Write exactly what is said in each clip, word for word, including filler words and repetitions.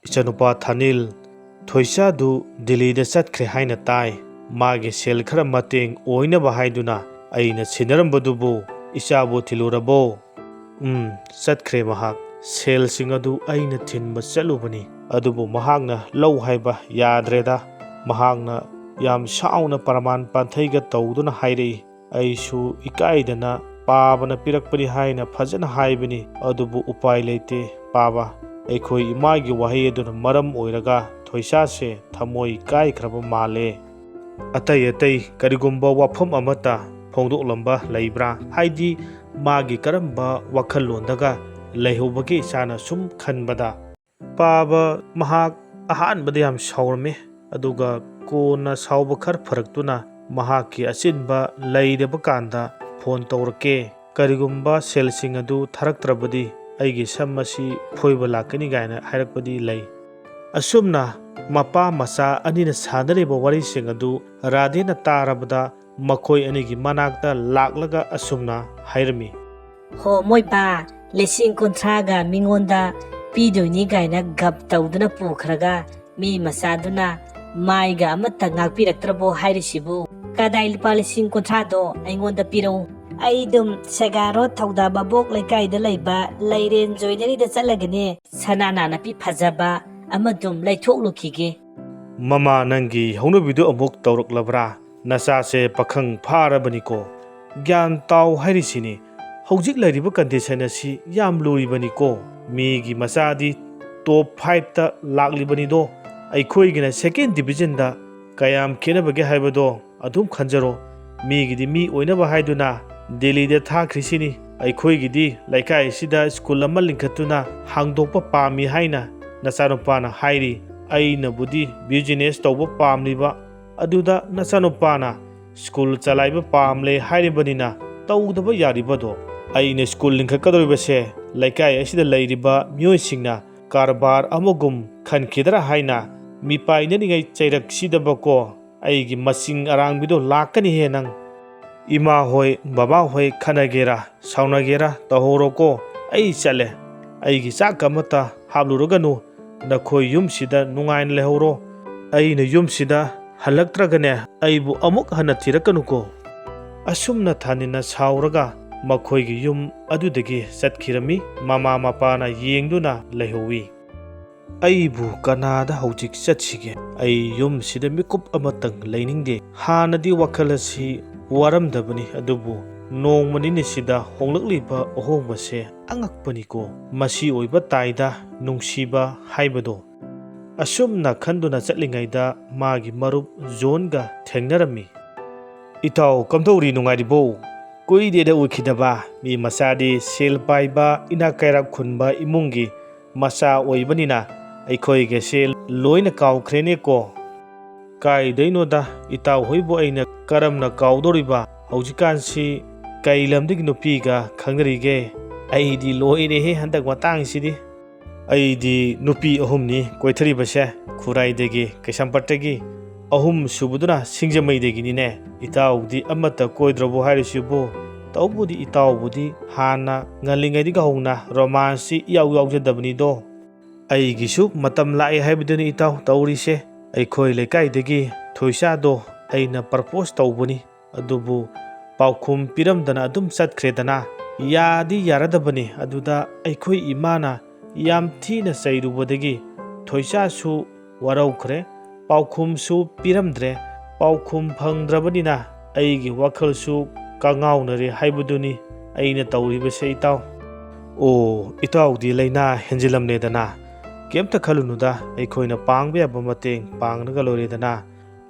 "ꯏꯆꯥꯅꯨꯄꯥ ꯊꯥꯅꯤꯜ, ꯊꯣꯏꯁꯥꯗꯨ ꯗꯤꯜꯂꯤꯗ ꯆꯠꯈ꯭ꯔꯦ ꯍꯥꯏꯅ ꯇꯥꯏ꯫ ꯃꯥꯒꯤ ꯁꯦꯜ ꯈꯔ ꯃꯇꯦꯡ ꯑꯣꯏꯅꯕ ꯍꯥꯏꯗꯨꯅ ꯑꯩꯅ ꯁꯤꯟꯅꯔꯝꯕꯗꯨꯕꯨ ꯏꯆꯥꯕꯨ ꯊꯤꯜꯂꯨꯔꯕꯣ?" "ꯎꯝ, ꯆꯠꯈ꯭ꯔꯦ ꯃꯍꯥꯛ꯫ ꯁꯦꯜꯁꯤꯡ ꯑꯗꯨ ꯑꯩꯅ ꯊꯤꯟꯕ ꯆꯠꯂꯨꯕꯅꯤ, ꯑꯗꯨꯕꯨ ꯃꯍꯥꯛꯅ ꯂꯧ ꯍꯥꯏꯕ ꯌꯥꯗ꯭ꯔꯦꯗ꯫ ꯃꯍꯥꯛꯅ ꯌꯥꯝ ꯁꯥꯎꯅ ꯄ꯭ꯔꯃꯥꯟ ꯄꯥꯟꯊꯩꯒ ꯇꯧꯗꯨꯅ ꯍꯥꯏꯔꯛꯏ꯫ ꯑꯩꯁꯨ ꯏꯀꯥꯏꯗꯅ ꯄꯥꯕꯅ ꯄꯤꯔꯛꯄꯅꯤ ꯍꯥꯏꯅ ꯐꯖꯅ ꯍꯥꯏꯕꯅꯤ, ꯑꯗꯨꯕꯨ ꯎꯄꯥꯏ ꯂꯩꯇꯦ ꯄꯥꯕ꯫ ꯑꯩꯈꯣꯏ ꯏꯃꯥꯒꯤ ꯋꯥꯍꯩ ꯑꯗꯨꯅ ꯃꯔꯝ ꯑꯣꯏꯔꯒ ꯊꯣꯏꯁꯥꯁꯦ ꯊꯃꯣꯏ ꯀꯥꯏꯈ꯭ꯔꯕ ꯃꯥꯜꯂꯦ꯫ ꯑꯇꯩ ꯑꯇꯩ ꯀꯔꯤꯒꯨꯝꯕ ꯋꯥꯐꯝ ꯑꯃꯠꯇ ꯐꯣꯡꯗꯣꯛꯂꯝꯕ ꯂꯩꯕ꯭ꯔꯥ? ꯍꯥꯏꯗꯤ ꯃꯥꯒꯤ ꯀꯔꯝꯕ ꯋꯥꯈꯜꯂꯣꯟꯗꯒ ꯂꯩꯍꯧꯕꯒꯦ ꯏꯆꯥꯅ ꯁꯨꯝ ꯈꯟꯕꯗ?" ꯄꯥꯕ ꯃꯍꯥꯛ ꯑꯍꯥꯟꯕꯗ ꯌꯥꯝ ꯁꯥꯎꯔꯝꯃꯤ, ꯑꯗꯨꯒ ꯀꯣꯟꯅ ꯁꯥꯎꯕ ꯈꯔ ꯐꯔꯛꯇꯨꯅ ꯃꯍꯥꯛꯀꯤ ꯑꯆꯤꯟꯕ ꯂꯩꯔꯕ ꯀꯥꯟꯗ ꯐꯣꯟ ꯇꯧꯔꯛꯀꯦ꯫ ꯀꯔꯤꯒꯨꯝꯕ ꯁꯦꯜꯁꯤꯡ ꯑꯗꯨ ꯊꯥꯔꯛꯇ꯭ꯔꯕꯗꯤ ꯑꯩꯒꯤ ꯁꯝ ꯑꯁꯤ ꯐꯣꯏꯕ ꯂꯥꯛꯀꯅꯤ ꯀꯥꯏꯅ ꯍꯥꯏꯔꯛꯄꯗꯤ ꯂꯩ꯫ ꯑꯁꯨꯝꯅ ꯃꯄꯥ ꯃꯆꯥ ꯑꯅꯤꯅ ꯁꯥꯟꯅꯔꯤꯕ ꯋꯥꯔꯤꯁꯤꯡ ꯑꯗꯨ ꯔꯥꯙꯦꯅ ꯇꯥꯔꯕꯗ ꯃꯈꯣꯏ ꯑꯅꯤꯒꯤ ꯃꯅꯥꯛꯇ ꯂꯥꯛꯂꯒ ꯑꯁꯨꯝꯅ ꯍꯥꯏꯔꯝꯃꯤ꯫ "ꯍꯣ, ꯃꯣꯏ ꯕꯥ, ꯂꯤꯁꯤꯡ ꯀꯨꯟꯊ꯭ꯔꯥꯒ ꯃꯤꯉꯣꯟꯗ ꯄꯤꯗꯣꯏꯅꯤ ꯀꯥꯏꯅ ꯒꯞ ꯇꯧꯗꯨꯅ ꯄꯨꯈ꯭ꯔꯒ ꯃꯤ ꯃꯆꯥꯗꯨꯅ ꯃꯥꯏꯒ ꯑꯃꯠꯇ ꯉꯥꯛꯄꯤꯔꯛꯇ꯭ꯔꯕꯣ ꯍꯥꯏꯔꯤꯁꯤꯕꯨ? ꯀꯗꯥꯏ ꯂꯨꯄꯥ ꯂꯤꯁꯤꯡ ꯀꯨꯟꯊ꯭ꯔꯥꯗꯣ ꯑꯩꯉꯣꯟꯗ ꯄꯤꯔꯛꯎ꯫ ꯑꯩ ꯑꯗꯨꯝ ꯁꯦꯒꯥꯔꯣ ꯊꯧꯗꯥ ꯃꯕꯣꯛ ꯂꯩꯀꯥꯏꯗ ꯂꯩꯕ ꯂꯩꯔꯦꯟ ꯖꯣꯏꯅꯔꯤꯗ ꯆꯠꯂꯒꯅꯦ ꯁꯅꯥ ꯅꯥꯅꯄꯤ ꯐꯖꯕ ꯑꯃꯗꯨꯝ ꯂꯩꯊꯣꯛꯂꯨꯈꯤꯒꯦ꯫" "ꯃꯃꯥ, ꯅꯪꯒꯤ ꯍꯧꯅꯕꯤꯗꯨ ꯑꯃꯨꯛ ꯇꯧꯔꯛꯂꯕ꯭ꯔꯥ? ꯅꯆꯥꯁꯦ ꯄꯥꯈꯪ ꯐꯥꯔꯕꯅꯤꯀꯣ꯫ ꯒ꯭ꯌꯥꯟ ꯇꯥꯎ ꯍꯥꯏꯔꯤꯁꯤꯅꯤ꯫ ꯍꯧꯖꯤꯛ ꯂꯩꯔꯤꯕ ꯀꯟꯗꯤꯁꯟ ꯑꯁꯤ ꯌꯥꯝ ꯂꯨꯔꯤꯕꯅꯤꯀꯣ꯫ ꯃꯤꯒꯤ ꯃꯆꯥꯗꯤ ꯇꯣꯞ ꯐꯥꯏꯚꯇ ꯂꯥꯛꯂꯤꯕꯅꯤꯗꯣ, ꯑꯩꯈꯣꯏꯒꯤꯅ ꯁꯦꯀꯦꯟ ꯗꯤꯕꯤꯖꯟꯗ꯫ ꯀꯌꯥꯝ ꯈꯦꯠꯅꯕꯒꯦ ꯍꯥꯏꯕꯗꯣ ꯑꯗꯨꯝ ꯈꯟꯖꯔꯣ꯫ ꯃꯤꯒꯤꯗꯤ ꯃꯤ ꯑꯣꯏꯅꯕ ꯍꯥꯏꯗꯨꯅ ꯗꯦꯜꯂꯤꯗ ꯊꯥꯈ꯭ꯔꯤꯁꯤꯅꯤ꯫ ꯑꯩꯈꯣꯏꯒꯤꯗꯤ ꯂꯩꯀꯥꯏ ꯑꯁꯤꯗ ꯁ꯭ꯀꯨꯜ ꯑꯃ ꯂꯤꯡꯈꯠꯇꯨꯅ ꯍꯥꯡꯗꯣꯛꯄ ꯄꯥꯝꯃꯤ ꯍꯥꯏꯅ ꯅꯆꯥꯅꯨꯄꯥꯅ ꯍꯥꯏꯔꯤ꯫ ꯑꯩꯅꯕꯨꯗꯤ ꯕꯤꯖꯤꯅꯦꯁ ꯇꯧꯕ ꯄꯥꯝꯂꯤꯕ, ꯑꯗꯨꯗ ꯅꯆꯥꯅꯨꯄꯥꯅ ꯁ꯭ꯀꯨꯜ ꯆꯂꯥꯏꯕ ꯄꯥꯝꯂꯦ ꯍꯥꯏꯔꯤꯕꯅꯤꯅ ꯇꯧꯗꯕ ꯌꯥꯔꯤꯕꯗꯣ꯫ ꯑꯩꯅ ꯁ꯭ꯀꯨꯜ ꯂꯤꯡꯈꯠꯀꯗꯧꯔꯤꯕꯁꯦ ꯂꯩꯀꯥꯏ ꯑꯁꯤꯗ ꯂꯩꯔꯤꯕ ꯃꯤꯑꯣꯏꯁꯤꯡꯅ ꯀꯔꯕꯥꯔ ꯑꯃꯒꯨꯝ ꯈꯟꯈꯤꯗ꯭ꯔꯥ ꯍꯥꯏꯅ ꯃꯤꯄꯥꯏꯅꯔꯤꯉꯩ ꯆꯩꯔꯛꯁꯤꯗꯕꯀꯣ꯫ ꯑꯩꯒꯤ ꯃꯁꯤꯡ ꯑꯔꯥꯡꯕꯤꯗꯣ ꯂꯥꯛꯀꯅꯤꯍꯦ ꯅꯪ꯫ ꯏꯃꯥ ꯍꯣꯏ, ꯕꯕꯥ ꯍꯣꯏ ꯈꯠꯅꯒꯦꯔꯥ, ꯁꯥꯎꯅꯒꯦꯔꯥ ꯇꯧꯍꯧꯔꯣꯀꯣ꯫ ꯑꯩ ꯆꯠꯂꯦ꯫ ꯑꯩꯒꯤ ꯆꯥꯛ ꯑꯃꯠꯇ ꯍꯥꯞꯂꯨꯔꯒꯅꯨ꯫ ꯅꯈꯣꯏ ꯌꯨꯝꯁꯤꯗ ꯅꯨꯡꯉꯥꯏꯅ ꯂꯩꯍꯧꯔꯣ꯫ ꯑꯩꯅ ꯌꯨꯝꯁꯤꯗ ꯍꯜꯂꯛꯇ꯭ꯔꯒꯅꯦ, ꯑꯩꯕꯨ ꯑꯃꯨꯛ ꯍꯟꯅ ꯊꯤꯔꯛꯀꯅꯨꯀꯣ꯫" ꯑꯁꯨꯝꯅ ꯊꯥꯅꯤꯟꯅ ꯁꯥꯎꯔꯒ ꯃꯈꯣꯏꯒꯤ ꯌꯨꯝ ꯑꯗꯨꯗꯒꯤ ꯆꯠꯈꯤꯔꯝꯃꯤ꯫ ꯃꯃꯥ ꯃꯄꯥꯅ ꯌꯦꯡꯗꯨꯅ ꯂꯩꯍꯧꯋꯤ꯫ "ꯑꯩꯕꯨ ꯀꯅꯥꯗ ꯍꯧꯖꯤꯛ ꯆꯠꯁꯤꯒꯦ? ꯑꯩ ꯌꯨꯝꯁꯤꯗ ꯃꯤꯀꯨꯞ ꯑꯃꯇꯪ ꯂꯩꯅꯤꯡꯗꯦ꯫" ꯍꯥꯟꯅꯗꯤ ꯋꯥꯈꯜ ꯑꯁꯤ ꯋꯥꯔꯝꯗꯕꯅꯤ, ꯑꯗꯨꯕꯨ ꯅꯣꯡꯃ ꯅꯤꯅꯤꯁꯤꯗ ꯍꯣꯡꯂꯛꯂꯤꯕ ꯑꯍꯣꯡꯕꯁꯦ ꯑꯉꯛꯄꯅꯤꯀꯣ꯫ ꯃꯁꯤ ꯑꯣꯏꯕ ꯇꯥꯏꯗ ꯅꯨꯡꯁꯤꯕ ꯍꯥꯏꯕꯗꯣ꯫ ꯑꯁꯨꯝꯅ ꯈꯟꯗꯨꯅ ꯆꯠꯂꯤꯉꯩꯗ ꯃꯥꯒꯤ ꯃꯔꯨꯞ ꯖꯣꯟꯒ ꯊꯦꯡꯅꯔꯝꯃꯤ꯫ "ꯏꯇꯥꯎ, ꯀꯝꯗꯧꯔꯤ, ꯅꯨꯡꯉꯥꯏꯔꯤꯕꯣ? ꯀꯨꯏꯔꯦꯗ ꯎꯈꯤꯗꯕ꯫ ꯃꯤ ꯃꯆꯥꯗꯤ ꯁꯦꯜ ꯄꯥꯏꯕ, ꯏꯅꯥꯛ ꯀꯩꯔꯥꯛ ꯈꯨꯟꯕ ꯏꯃꯨꯡꯒꯤ ꯃꯆꯥ ꯑꯣꯏꯕꯅꯤꯅ ꯑꯩꯈꯣꯏꯒꯁꯦ ꯂꯣꯏꯅ ꯀꯥꯎꯈ꯭ꯔꯦꯅꯦꯀꯣ꯫" "ꯀꯥꯏꯗꯩꯅꯣꯗ, ꯏꯇꯥꯎ ꯍꯣꯏꯕꯨ ꯑꯩꯅ ꯀꯔꯝꯅ ꯀꯥꯎꯗꯧꯔꯤꯕ? ꯍꯧꯖꯤꯛꯀꯥꯟꯁꯤ ꯀꯩ ꯂꯝꯗꯒꯤ ꯅꯨꯄꯤꯒ ꯈꯪꯅꯔꯤꯒꯦ? ꯑꯩꯗꯤ ꯂꯣꯏꯔꯦꯍꯦ ꯍꯟꯗꯛ ꯃꯇꯥꯡꯁꯤꯗꯤ꯫ ꯑꯩꯗꯤ ꯅꯨꯄꯤ ꯑꯍꯨꯝꯅꯤ ꯀꯣꯏꯊꯔꯤꯕꯁꯦ, ꯈꯨꯔꯥꯏꯗꯒꯤ, ꯀꯩꯁꯥꯝꯄꯥꯠꯇꯒꯤ, ꯑꯍꯨꯝ ꯁꯨꯕꯗꯨꯅ ꯁꯤꯡꯖꯃꯩꯗꯒꯤꯅꯤꯅꯦ꯫ ꯏꯇꯥꯎꯗꯤ ꯑꯃꯠꯇ ꯀꯣꯏꯗ꯭ꯔꯕꯣ ꯍꯥꯏꯔꯤꯁꯤꯕꯨ? ꯇꯧꯕꯨꯗꯤ ꯏꯇꯥꯎꯕꯨꯗꯤ ꯍꯥꯟꯅ ꯉꯜꯂꯤꯉꯩꯗꯒꯤ ꯍꯧꯅ ꯔꯣꯃꯥꯟꯁꯁꯤ ꯏꯌꯥꯎ ꯌꯥꯎꯖꯗꯕꯅꯤꯗꯣ꯫" "ꯑꯩꯒꯤꯁꯨ ꯃꯇꯝ ꯂꯥꯛꯑꯦ ꯍꯥꯏꯕꯗꯨꯅꯤ ꯏꯇꯥꯎ ꯇꯧꯔꯤꯁꯦ꯫ ꯑꯩꯈꯣꯏ ꯂꯩꯀꯥꯏꯗꯒꯤ ꯊꯣꯏꯁꯥꯗꯣ ꯑꯩꯅ ꯄ꯭ꯔꯄꯣꯁ ꯇꯧꯕꯅꯤ, ꯑꯗꯨꯕꯨ ꯄꯥꯎꯈꯨꯝ ꯄꯤꯔꯝꯗꯅ ꯑꯗꯨꯝ ꯆꯠꯈ꯭ꯔꯦꯗꯅ꯫ ꯌꯥꯗꯤ ꯌꯥꯔꯗꯕꯅꯤ, ꯑꯗꯨꯗ ꯑꯩꯈꯣꯏ ꯏꯃꯥꯅ ꯌꯥꯝ ꯊꯤꯅ ꯆꯩꯔꯨꯕꯗꯒꯤ ꯊꯣꯏꯁꯥꯁꯨ ꯋꯥꯔꯧꯈ꯭ꯔꯦ, ꯄꯥꯎꯈꯨꯝꯁꯨ ꯄꯤꯔꯝꯗ꯭ꯔꯦ꯫ ꯄꯥꯎꯈꯨꯝ ꯐꯪꯗ꯭ꯔꯕꯅꯤꯅ ꯑꯩꯒꯤ ꯋꯥꯈꯜꯁꯨ ꯀꯉꯥꯎꯅꯔꯦ ꯍꯥꯏꯕꯗꯨꯅꯤ ꯑꯩꯅ ꯇꯧꯔꯤꯕꯁꯦ ꯏꯇꯥꯎ꯫" "ꯑꯣ, ꯏꯇꯥꯎꯗꯤ ꯂꯥꯏꯅꯥ ꯍꯦꯟꯖꯤꯜꯂꯝꯂꯦꯗꯅ꯫ ꯀꯩꯝꯇ ꯈꯜꯂꯨꯅꯨꯗ, ꯑꯩꯈꯣꯏꯅ ꯄꯥꯡꯕ ꯌꯥꯕ ꯃꯇꯦꯡ ꯄꯥꯡꯂꯒ ꯂꯣꯏꯔꯦꯗꯅ꯫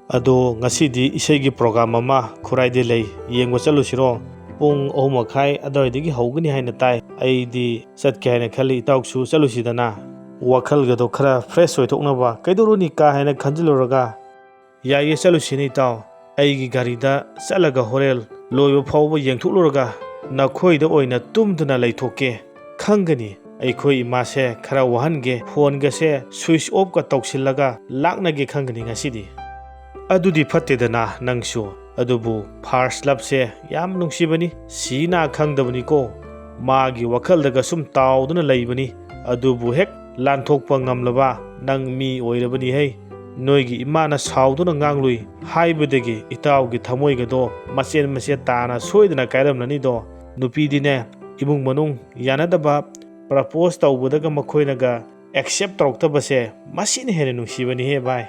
ꯑꯗꯣ ꯉꯁꯤꯗꯤ ꯏꯁꯩꯒꯤ ꯄ꯭ꯔꯣꯒ꯭ꯔꯥꯝ ꯑꯃ ꯈꯨꯔꯥꯏꯗ ꯂꯩ, ꯌꯦꯡꯕ ꯆꯠꯂꯨꯁꯤꯔꯣ? ꯄꯨꯡ ꯑꯍꯨꯝ ꯃꯈꯥꯏ ꯑꯗꯨꯋꯥꯏꯗꯒꯤ ꯍꯧꯒꯅꯤ ꯍꯥꯏꯅ ꯇꯥꯏ꯫ ꯑꯩꯗꯤ ꯆꯠꯀꯦ ꯍꯥꯏꯅ ꯈꯜꯂꯤ, ꯏꯇꯥꯎꯁꯨ ꯆꯠꯂꯨꯁꯤꯗꯅ꯫ ꯋꯥꯈꯜꯒꯗꯣ ꯈꯔ ꯐ꯭ꯔꯦꯁ ꯑꯣꯏꯊꯣꯛꯅꯕ꯫ ꯀꯩꯗꯧꯔꯨꯅꯤ ꯀꯥ ꯍꯦꯟꯅ ꯈꯟꯖꯤꯜꯂꯨꯔꯒ?" "ꯌꯥꯏꯌꯦ, ꯆꯠꯂꯨꯁꯤꯅꯦ ꯏꯇꯥꯎ꯫ ꯑꯩꯒꯤ ꯒꯥꯔꯤꯗ ꯆꯠꯂꯒ ꯍꯣꯔꯦꯟ ꯂꯣꯏꯕ ꯐꯥꯎꯕ ꯌꯦꯡꯊꯣꯛꯂꯨꯔꯒ ꯅꯈꯣꯏꯗ ꯑꯣꯏꯅ ꯇꯨꯝꯗꯨꯅ ꯂꯩꯊꯣꯛꯀꯦ꯫ ꯈꯪꯒꯅꯤ, ꯑꯩꯈꯣꯏ ꯏꯃꯥꯁꯦ ꯈꯔ ꯋꯥꯍꯟꯒꯦ, ꯐꯣꯟꯒꯁꯦ ꯁ꯭ꯋꯤꯆ ꯑꯣꯐꯀ ꯇꯧꯁꯤꯜꯂꯒ ꯂꯥꯛꯅꯒꯦ ꯈꯪꯒꯅꯤ ꯉꯁꯤꯗꯤ꯫" "ꯑꯗꯨꯗꯤ ꯐꯠꯇꯦꯗꯅ ꯅꯪꯁꯨ꯫ ꯑꯗꯨꯕꯨ ꯐꯥꯔꯁ ꯂꯞꯁꯦ ꯌꯥꯝ ꯅꯨꯡꯁꯤꯕꯅꯤ, ꯁꯤ ꯅꯥ ꯈꯪꯗꯕꯅꯤꯀꯣ꯫ ꯃꯥꯒꯤ ꯋꯥꯈꯜꯗꯒ ꯁꯨꯝ ꯇꯥꯎꯗꯨꯅ ꯂꯩꯕꯅꯤ꯫ ꯑꯗꯨꯕꯨ ꯍꯦꯛ ꯂꯥꯟꯊꯣꯛꯄ ꯉꯝꯂꯕ ꯅꯪ ꯃꯤ ꯑꯣꯏꯔꯕꯅꯤꯍꯦ꯫ ꯅꯣꯏꯒꯤ ꯏꯃꯥꯅ ꯁꯥꯎꯗꯨꯅ ꯉꯥꯡꯂꯨꯏ ꯍꯥꯏꯕꯗꯒꯤ ꯏꯇꯥꯎꯒꯤ ꯊꯃꯣꯏꯒꯗꯣ ꯃꯆꯦꯠ ꯃꯆꯦꯠ ꯇꯥꯅ ꯁꯣꯏꯗꯅ ꯀꯥꯏꯔꯝꯂꯅꯤꯗꯣ꯫ ꯅꯨꯄꯤꯗꯤꯅꯦ, ꯏꯃꯨꯡ ꯃꯅꯨꯡ ꯌꯥꯅꯗꯕ, ꯄ꯭ꯔꯄꯣꯁ ꯇꯧꯕꯗꯒ ꯃꯈꯣꯏꯅꯒ ꯑꯦꯛꯁꯦꯞ ꯇꯧꯔꯛꯇꯕꯁꯦ, ꯃꯁꯤꯅ ꯍꯦꯟꯅ ꯅꯨꯡꯁꯤꯕꯅꯤꯍꯦ ꯚꯥꯏ꯫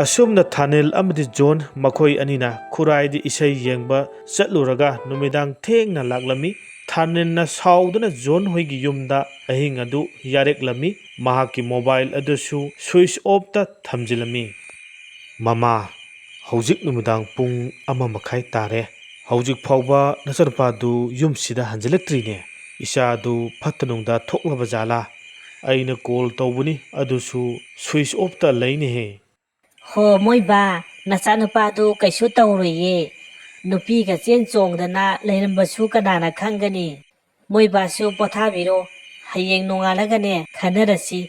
ꯑꯁꯨꯝꯅ ꯊꯥꯅꯤꯜ ꯑꯃꯗꯤ ꯖꯣꯟ ꯃꯈꯣꯏ ꯑꯅꯤꯅ ꯈꯨꯔꯥꯏꯗ ꯏꯁꯩ ꯌꯦꯡꯕ ꯆꯠꯂꯨꯔꯒ ꯅꯨꯃꯤꯗꯥꯡ ꯊꯦꯡꯅ ꯂꯥꯛꯂꯝꯃꯤ꯫ ꯊꯥꯅꯤꯜꯅ ꯁꯥꯎꯗꯨꯅ ꯖꯣꯟ ꯍꯣꯏꯒꯤ ꯌꯨꯝꯗ ꯑꯍꯤꯡ ꯑꯗꯨ ꯌꯥꯔꯦꯛꯂꯝꯃꯤ꯫ ꯃꯍꯥꯛꯀꯤ ꯃꯣꯕꯥꯏꯜ ꯑꯗꯨꯁꯨ ꯁ꯭ꯋꯤꯆ ꯑꯣꯐꯇ ꯊꯝꯖꯤꯜꯂꯝꯃꯤ꯫ "ꯃꯃꯥ, ꯍꯧꯖꯤꯛ ꯅꯨꯃꯤꯗꯥꯡ ꯄꯨꯡ ꯑꯃ ꯃꯈꯥꯏ ꯇꯥꯔꯦ꯫ ꯍꯧꯖꯤꯛ ꯐꯥꯎꯕ ꯅꯆꯥꯅꯨꯄꯥꯗꯨ ꯌꯨꯝꯁꯤꯗ ꯍꯟꯖꯤꯜꯂꯛꯇ꯭ꯔꯤꯅꯦ꯫ ꯏꯆꯥꯗꯨ ꯐꯠꯇ ꯅꯨꯡꯗ ꯊꯣꯛꯂꯕ ꯖꯥꯠꯂꯥ? ꯑꯩꯅ ꯀꯣꯜ ꯇꯧꯕꯅꯤ, ꯑꯗꯨꯁꯨ ꯁ꯭ꯋꯤꯆ ꯑꯣꯐꯇ ꯂꯩꯅꯦꯍꯦ꯫" "ꯍꯣ ꯃꯣꯏꯕꯥ, ꯅꯆꯥꯅꯨꯄꯥꯗꯨ ꯀꯩꯁꯨ ꯇꯧꯔꯣꯏꯌꯦ꯫ ꯅꯨꯄꯤꯒ ꯆꯦꯟ ꯆꯣꯡꯗꯅ ꯂꯩꯔꯝꯕꯁꯨ ꯀꯅꯥꯅ ꯈꯪꯒꯅꯤ꯫ ꯃꯣꯏꯕꯥꯁꯨ ꯄꯣꯊꯥꯕꯤꯔꯣ꯫ ꯍꯌꯦꯡ ꯅꯣꯡꯉꯥꯜꯂꯒꯅꯦ ꯈꯟꯅꯔꯁꯤ꯫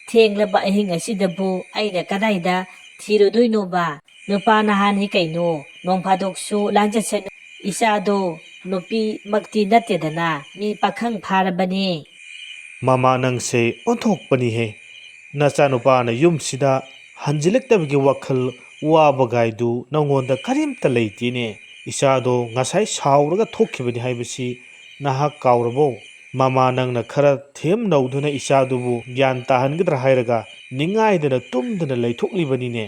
ꯊꯦꯡꯂꯕ ꯑꯍꯤꯡ ꯑꯁꯤꯗꯕꯨ ꯑꯩꯅ ꯀꯗꯥꯏꯗ ꯊꯤꯔꯨꯗꯣꯏꯅꯣꯕ? ꯅꯨꯄꯥ ꯅꯍꯥꯅꯤ ꯀꯩꯅꯣ, ꯅꯣꯡ ꯐꯥꯗꯣꯛꯁꯨ ꯂꯥꯟꯖꯁꯅꯨ꯫ ꯏꯆꯥꯗꯣ ꯅꯨꯄꯤꯃꯛꯇꯤ ꯅꯠꯇꯦꯗꯅ, ꯃꯤ ꯄꯥꯈꯪ ꯐꯥꯔꯕꯅꯦ꯫" "ꯃꯃꯥ, ꯅꯪꯁꯦ ꯑꯣꯟꯊꯣꯛꯄꯅꯤꯍꯦ꯫ ꯅꯆꯥꯅꯨꯄꯥꯅ ꯌꯨꯝꯁꯤꯗ ꯍꯟꯖꯤꯜꯂꯛꯇꯕꯒꯤ ꯋꯥꯈꯜ ꯋꯥꯕꯒꯥꯏꯗꯨ ꯅꯉꯣꯟꯗ ꯀꯔꯤꯝꯇ ꯂꯩꯇꯦꯅꯦ꯫ ꯏꯆꯥꯗꯣ ꯉꯁꯥꯏ ꯁꯥꯎꯔꯒ ꯊꯣꯛꯈꯤꯕꯅꯤ ꯍꯥꯏꯕꯁꯤ ꯅꯍꯥꯛ ꯀꯥꯎꯔꯕꯣ? ꯃꯃꯥ, ꯅꯪꯅ ꯈꯔ ꯊꯦꯝꯅꯧꯗꯨꯅ ꯏꯆꯥꯗꯨꯕꯨ ꯒ꯭ꯌꯥꯟ ꯇꯥꯍꯟꯒꯗ꯭ꯔꯥ ꯍꯥꯏꯔꯒ ꯅꯤꯡꯉꯥꯏꯗꯅ ꯇꯨꯝꯗꯅ ꯂꯩꯊꯣꯛꯂꯤꯕꯅꯤꯅꯦ꯫"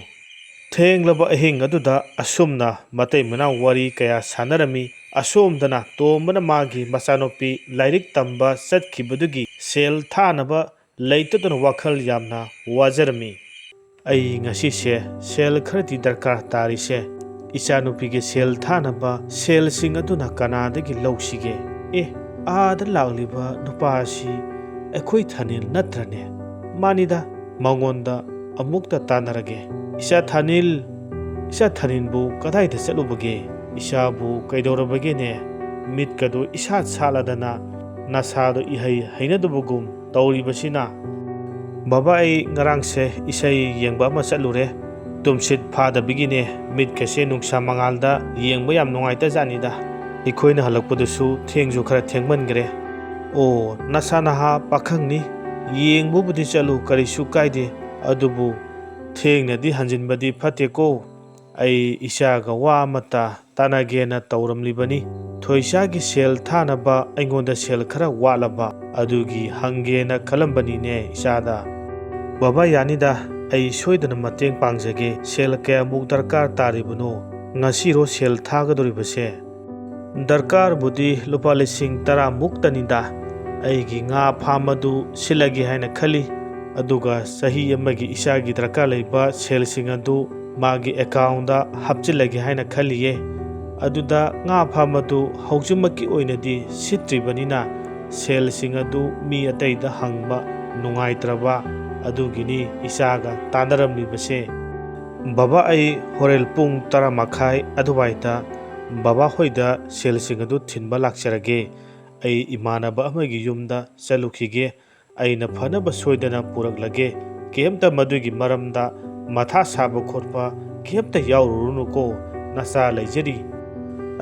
ꯊꯦꯡꯂꯕ ꯑꯍꯤꯡ ꯑꯗꯨꯗ ꯑꯁꯨꯝꯅ ꯃꯇꯩ ꯃꯅꯥꯎ ꯋꯥꯔꯤ ꯀꯌꯥ ꯁꯥꯟꯅꯔꯝꯃꯤ꯫ ꯑꯁꯣꯝꯗꯅ ꯇꯣꯝꯕꯅ ꯃꯥꯒꯤ ꯃꯆꯥꯅꯨꯄꯤ ꯂꯥꯏꯔꯤꯛ ꯇꯝꯕ ꯆꯠꯈꯤꯕꯗꯨꯒꯤ ꯁꯦꯜ ꯊꯥꯅꯕ ꯂꯩꯇꯗꯨꯅ ꯋꯥꯈꯜ ꯌꯥꯝꯅ ꯋꯥꯖꯔꯝꯃꯤ꯫ "ꯑꯩ ꯉꯁꯤꯁꯦ ꯁꯦꯜ ꯈꯔꯗꯤ ꯗꯔꯀꯥꯔ ꯇꯥꯔꯤꯁꯦ꯫ ꯏꯆꯥꯅꯨꯄꯤꯒꯤ ꯁꯦꯜ ꯊꯥꯅꯕ ꯁꯦꯜꯁꯤꯡ ꯑꯗꯨꯅ ꯀꯅꯥꯗꯒꯤ ꯂꯧꯁꯤꯒꯦ? ꯑꯦ, ꯑꯥꯗ ꯂꯥꯛꯂꯤꯕ ꯅꯨꯄꯥ ꯑꯁꯤ ꯑꯩꯈꯣꯏ ꯊꯥꯅꯤꯜ ꯅꯠꯇ꯭ꯔꯅꯦ? ꯃꯥꯅꯤꯗ, ꯃꯉꯣꯟꯗ ꯑꯃꯨꯛꯇ ꯇꯥꯟꯅꯔꯒꯦ꯫" "ꯏꯆꯥ ꯊꯥꯅꯤꯜ, ꯏꯆꯥ ꯊꯥꯅꯤꯜꯕꯨ ꯀꯗꯥꯏꯗ ꯆꯠꯂꯨꯕꯒꯦ? ꯏꯆꯥꯕꯨ ꯀꯩꯗꯧꯔꯕꯒꯦꯅꯦ? ꯃꯤꯠꯀꯗꯨ ꯏꯁꯥꯠ ꯁꯥꯠꯂꯗꯅ ꯅꯁꯥꯗꯨ ꯏꯍꯩ ꯍꯩꯅꯗꯕꯒꯨꯝ ꯇꯧꯔꯤꯕꯁꯤꯅ?" "ꯕꯕꯥ, ꯑꯩ ꯉꯔꯥꯡꯁꯦ ꯏꯁꯩ ꯌꯦꯡꯕ ꯑꯃ ꯆꯠꯂꯨꯔꯦ꯫ ꯇꯨꯝꯁꯤꯠ ꯐꯥꯗꯕꯒꯤꯅꯦ, ꯃꯤꯠꯀꯁꯦ ꯅꯨꯡꯁꯥ ꯃꯉꯥꯜꯗ ꯌꯦꯡꯕ ꯌꯥꯝ ꯅꯨꯡꯉꯥꯏꯇꯖꯥꯠꯅꯤꯗ꯫ ꯑꯩꯈꯣꯏꯅ ꯍꯜꯂꯛꯄꯗꯨꯁꯨ ꯊꯦꯡꯁꯨ ꯈꯔ ꯊꯦꯡꯃꯟꯈ꯭ꯔꯦ꯫" "ꯑꯣ, ꯅꯁꯥ ꯅꯍꯥ ꯄꯥꯈꯪꯅꯤ, ꯌꯦꯡꯕꯕꯨꯗꯤ ꯆꯠꯂꯨ, ꯀꯔꯤꯁꯨ ꯀꯥꯏꯗꯦ, ꯑꯗꯨꯕꯨ ꯊꯦꯡꯅꯗꯤ ꯍꯟꯖꯤꯟꯕꯗꯤ ꯐꯠꯇꯦꯀꯣ꯫ ꯑꯩ ꯏꯆꯥꯒ ꯋꯥ ꯑꯃꯠꯇ ꯇꯥꯟꯅꯒꯦꯅ ꯇꯧꯔꯝꯂꯤꯕꯅꯤ꯫ ꯊꯣꯏꯁꯥꯒꯤ ꯁꯦꯜ ꯊꯥꯅꯕ ꯑꯩꯉꯣꯟꯗ ꯁꯦꯜ ꯈꯔ ꯋꯥꯠꯂꯕ, ꯑꯗꯨꯒꯤ ꯍꯪꯒꯦꯅ ꯈꯜꯂꯝꯕꯅꯤꯅꯦ ꯏꯆꯥꯗ꯫ ꯕꯕꯥ, ꯌꯥꯅꯤꯗ, ꯑꯩ ꯁꯣꯏꯗꯅ ꯃꯇꯦꯡ ꯄꯥꯡꯖꯒꯦ꯫ ꯁꯦꯜ ꯀꯌꯥꯃꯨꯛ ꯗꯔꯀꯥꯔ ꯇꯥꯔꯤꯕꯅꯣ? ꯉꯁꯤꯔꯣ ꯁꯦꯜ ꯊꯥꯒꯗꯧꯔꯤꯕꯁꯦ? ꯗꯔꯀꯥꯔꯕꯨꯗꯤ ꯂꯨꯄꯥ ꯂꯤꯁꯤꯡ ꯇꯔꯥ ꯃꯨꯛꯇꯅꯤꯗ꯫ ꯑꯩꯒꯤ ꯉꯥ ꯐꯥꯝ ꯑꯗꯨ ꯁꯤꯠꯂꯒꯦ ꯍꯥꯏꯅ ꯈꯜꯂꯤ, ꯑꯗꯨꯒ ꯆꯍꯤ ꯑꯃꯒꯤ ꯏꯆꯥꯒꯤ ꯗꯔꯀꯥꯔ ꯂꯩꯕ ꯁꯦꯜꯁꯤꯡ ꯑꯗꯨ ꯃꯥꯒꯤ ꯑꯦꯀꯥꯎꯟꯗ ꯍꯥꯞꯆꯤꯜꯂꯒꯦ ꯍꯥꯏꯅ ꯈꯜꯂꯤꯌꯦ꯫ ꯑꯗꯨꯗ ꯉꯥ ꯐꯥꯝ ꯑꯗꯨ ꯍꯧꯖꯤꯛꯃꯛꯀꯤ ꯑꯣꯏꯅꯗꯤ ꯁꯤꯠꯇ꯭ꯔꯤꯕꯅꯤꯅ ꯁꯦꯜꯁꯤꯡ ꯑꯗꯨ ꯃꯤ ꯑꯇꯩꯗ ꯍꯪꯕ ꯅꯨꯡꯉꯥꯏꯇ꯭ꯔꯕ, ꯑꯗꯨꯒꯤꯅꯤ ꯏꯆꯥꯒ ꯇꯥꯟꯅꯔꯝꯂꯤꯕꯁꯦ꯫ ꯕꯕꯥ, ꯑꯩ ꯍꯣꯔꯦꯟ ꯄꯨꯡ ꯇꯔꯥ ꯃꯈꯥꯏ ꯑꯗꯨꯋꯥꯏꯗ ꯕꯕꯥ ꯍꯣꯏꯗ ꯁꯦꯜꯁꯤꯡ ꯑꯗꯨ ꯊꯤꯟꯕ ꯂꯥꯛꯆꯔꯒꯦ꯫ ꯑꯩ ꯏꯃꯥꯟꯅꯕ ꯑꯃꯒꯤ ꯌꯨꯝꯗ ꯆꯠꯂꯨꯈꯤꯒꯦ꯫ ꯑꯩꯅ ꯐꯅꯕ ꯁꯣꯏꯗꯅ ꯄꯨꯔꯛꯂꯒꯦ꯫ ꯀꯩꯝꯇ ꯃꯗꯨꯒꯤ ꯃꯔꯝꯗ ꯃꯊꯥ ꯁꯥꯕ ꯈꯣꯠꯄ ꯀꯩꯝꯇ ꯌꯥꯎꯔꯨꯔꯨꯅꯨꯀꯣ, ꯅꯆꯥ ꯂꯩꯖꯔꯤ꯫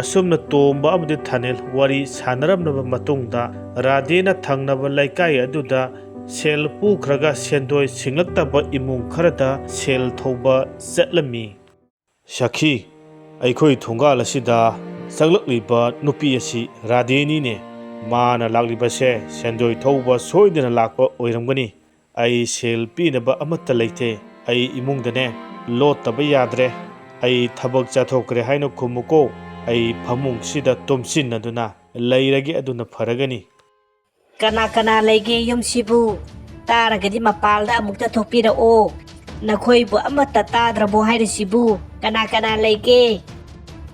ꯑꯁꯨꯝꯅ ꯇꯣꯝꯕ ꯑꯃꯗꯤ ꯊꯥꯅꯦꯜ ꯋꯥꯔꯤ ꯁꯥꯟꯅꯔꯝꯂꯕ ꯃꯇꯨꯡꯗ, ꯔꯥꯙꯦꯅ ꯊꯪꯅꯕ ꯂꯩꯀꯥꯏ ꯑꯗꯨꯗ ꯁꯦꯜ ꯄꯨꯈ꯭ꯔꯒ ꯁꯦꯟꯗꯣꯏ ꯁꯤꯡꯂꯛꯇꯕ ꯏꯃꯨꯡ ꯈꯔꯗ ꯁꯦꯜ ꯊꯧꯕ ꯆꯠꯂꯝꯃꯤ꯫ ꯁꯈꯤ, ꯑꯩꯈꯣꯏ ꯊꯣꯡꯒꯥꯜ ꯑꯁꯤꯗ ꯆꯪꯂꯛꯂꯤꯕ ꯅꯨꯄꯤ ꯑꯁꯤ ꯔꯥꯙꯦꯅꯤꯅꯦ꯫ ꯃꯥꯅ ꯂꯥꯛꯂꯤꯕꯁꯦ ꯁꯦꯟꯗꯣꯏ ꯊꯧꯕ ꯁꯣꯏꯗꯅ ꯂꯥꯛꯄ ꯑꯣꯏꯔꯝꯒꯅꯤ꯫ ꯑꯩ ꯁꯦꯜ ꯄꯤꯅꯕ ꯑꯃꯠꯇ ꯂꯩꯇꯦ꯫ ꯑꯩ ꯏꯃꯨꯡꯗꯅꯦ ꯂꯣꯠꯇꯕ ꯌꯥꯗ꯭ꯔꯦ꯫ ꯑꯩ ꯊꯕꯛ ꯆꯠꯊꯣꯛꯈ꯭ꯔꯦ ꯍꯥꯏꯅ ꯈꯨꯝꯃꯨꯀꯣ꯫ ꯑꯩ ꯐꯃꯨꯡꯁꯤꯗ ꯇꯨꯝꯁꯤꯟꯅꯗꯨꯅ ꯂꯩꯔꯒꯦ, ꯑꯗꯨꯅ ꯐꯔꯒꯅꯤ꯫ ꯀꯅꯥ ꯀꯅꯥ ꯂꯩꯒꯦ ꯌꯨꯝꯁꯤꯕꯨ? ꯇꯥꯔꯒꯗꯤ ꯃꯄꯥꯜꯗ ꯑꯃꯨꯛꯇ ꯊꯣꯛꯄꯤꯔꯛꯑꯣ꯫ ꯅꯈꯣꯏꯕꯨ ꯑꯃꯠꯇ ꯇꯥꯗ꯭ꯔꯕꯣ ꯍꯥꯏꯔꯤꯁꯤꯕꯨ? ꯀꯅꯥ ꯀꯅꯥ ꯂꯩꯒꯦ?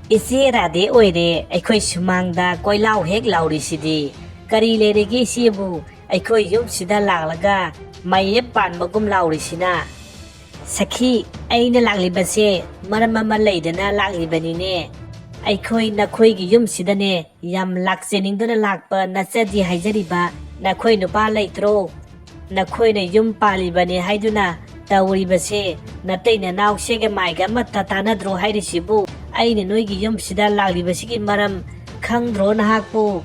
ꯏꯆꯦ ꯔꯥꯙꯦ ꯑꯣꯏꯔꯦ ꯑꯩꯈꯣꯏ ꯁꯨꯃꯥꯡꯗ ꯀꯣꯏꯂꯥꯎ ꯍꯦꯛ ꯂꯥꯎꯔꯤꯁꯤꯗꯤ꯫ ꯀꯔꯤ ꯂꯩꯔꯒꯦ ꯏꯆꯦꯕꯨ? ꯑꯩꯈꯣꯏ ꯌꯨꯝꯁꯤꯗ ꯂꯥꯛꯂꯒ ꯃꯌꯦꯞ ꯄꯥꯟꯕꯒꯨꯝ ꯂꯥꯎꯔꯤꯁꯤꯅ? ꯁꯈꯤ, ꯑꯩꯅ ꯂꯥꯛꯂꯤꯕꯁꯦ ꯃꯔꯝ ꯑꯃ ꯂꯩꯗꯅ ꯂꯥꯛꯂꯤꯕꯅꯤꯅꯦ꯫ ꯑꯩꯈꯣꯏ ꯅꯈꯣꯏꯒꯤ ꯌꯨꯝꯁꯤꯗꯅꯦ ꯌꯥꯝ ꯂꯥꯛꯆꯅꯤꯡꯗꯨꯅ ꯂꯥꯛꯄ ꯅꯆꯗꯤ ꯍꯥꯏꯖꯔꯤꯕ ꯅꯈꯣꯏ ꯅꯨꯄꯥ ꯂꯩꯇ꯭ꯔꯣ? ꯅꯈꯣꯏꯅ ꯌꯨꯝ ꯄꯥꯜꯂꯤꯕꯅꯦ ꯍꯥꯏꯗꯨꯅ ꯇꯧꯔꯤꯕꯁꯦ ꯅꯇꯩ ꯅꯅꯥꯎꯁꯦꯒ ꯃꯥꯏꯒ ꯑꯃꯠꯇ ꯇꯥꯟꯅꯗ꯭ꯔꯣ ꯍꯥꯏꯔꯤꯁꯤꯕꯨ? ꯑꯩꯅ ꯅꯣꯏꯒꯤ ꯌꯨꯝꯁꯤꯗ ꯂꯥꯛꯂꯤꯕꯁꯤꯒꯤ ꯃꯔꯝ ꯈꯪꯗ꯭ꯔꯣ ꯅꯍꯥꯛꯄꯨ?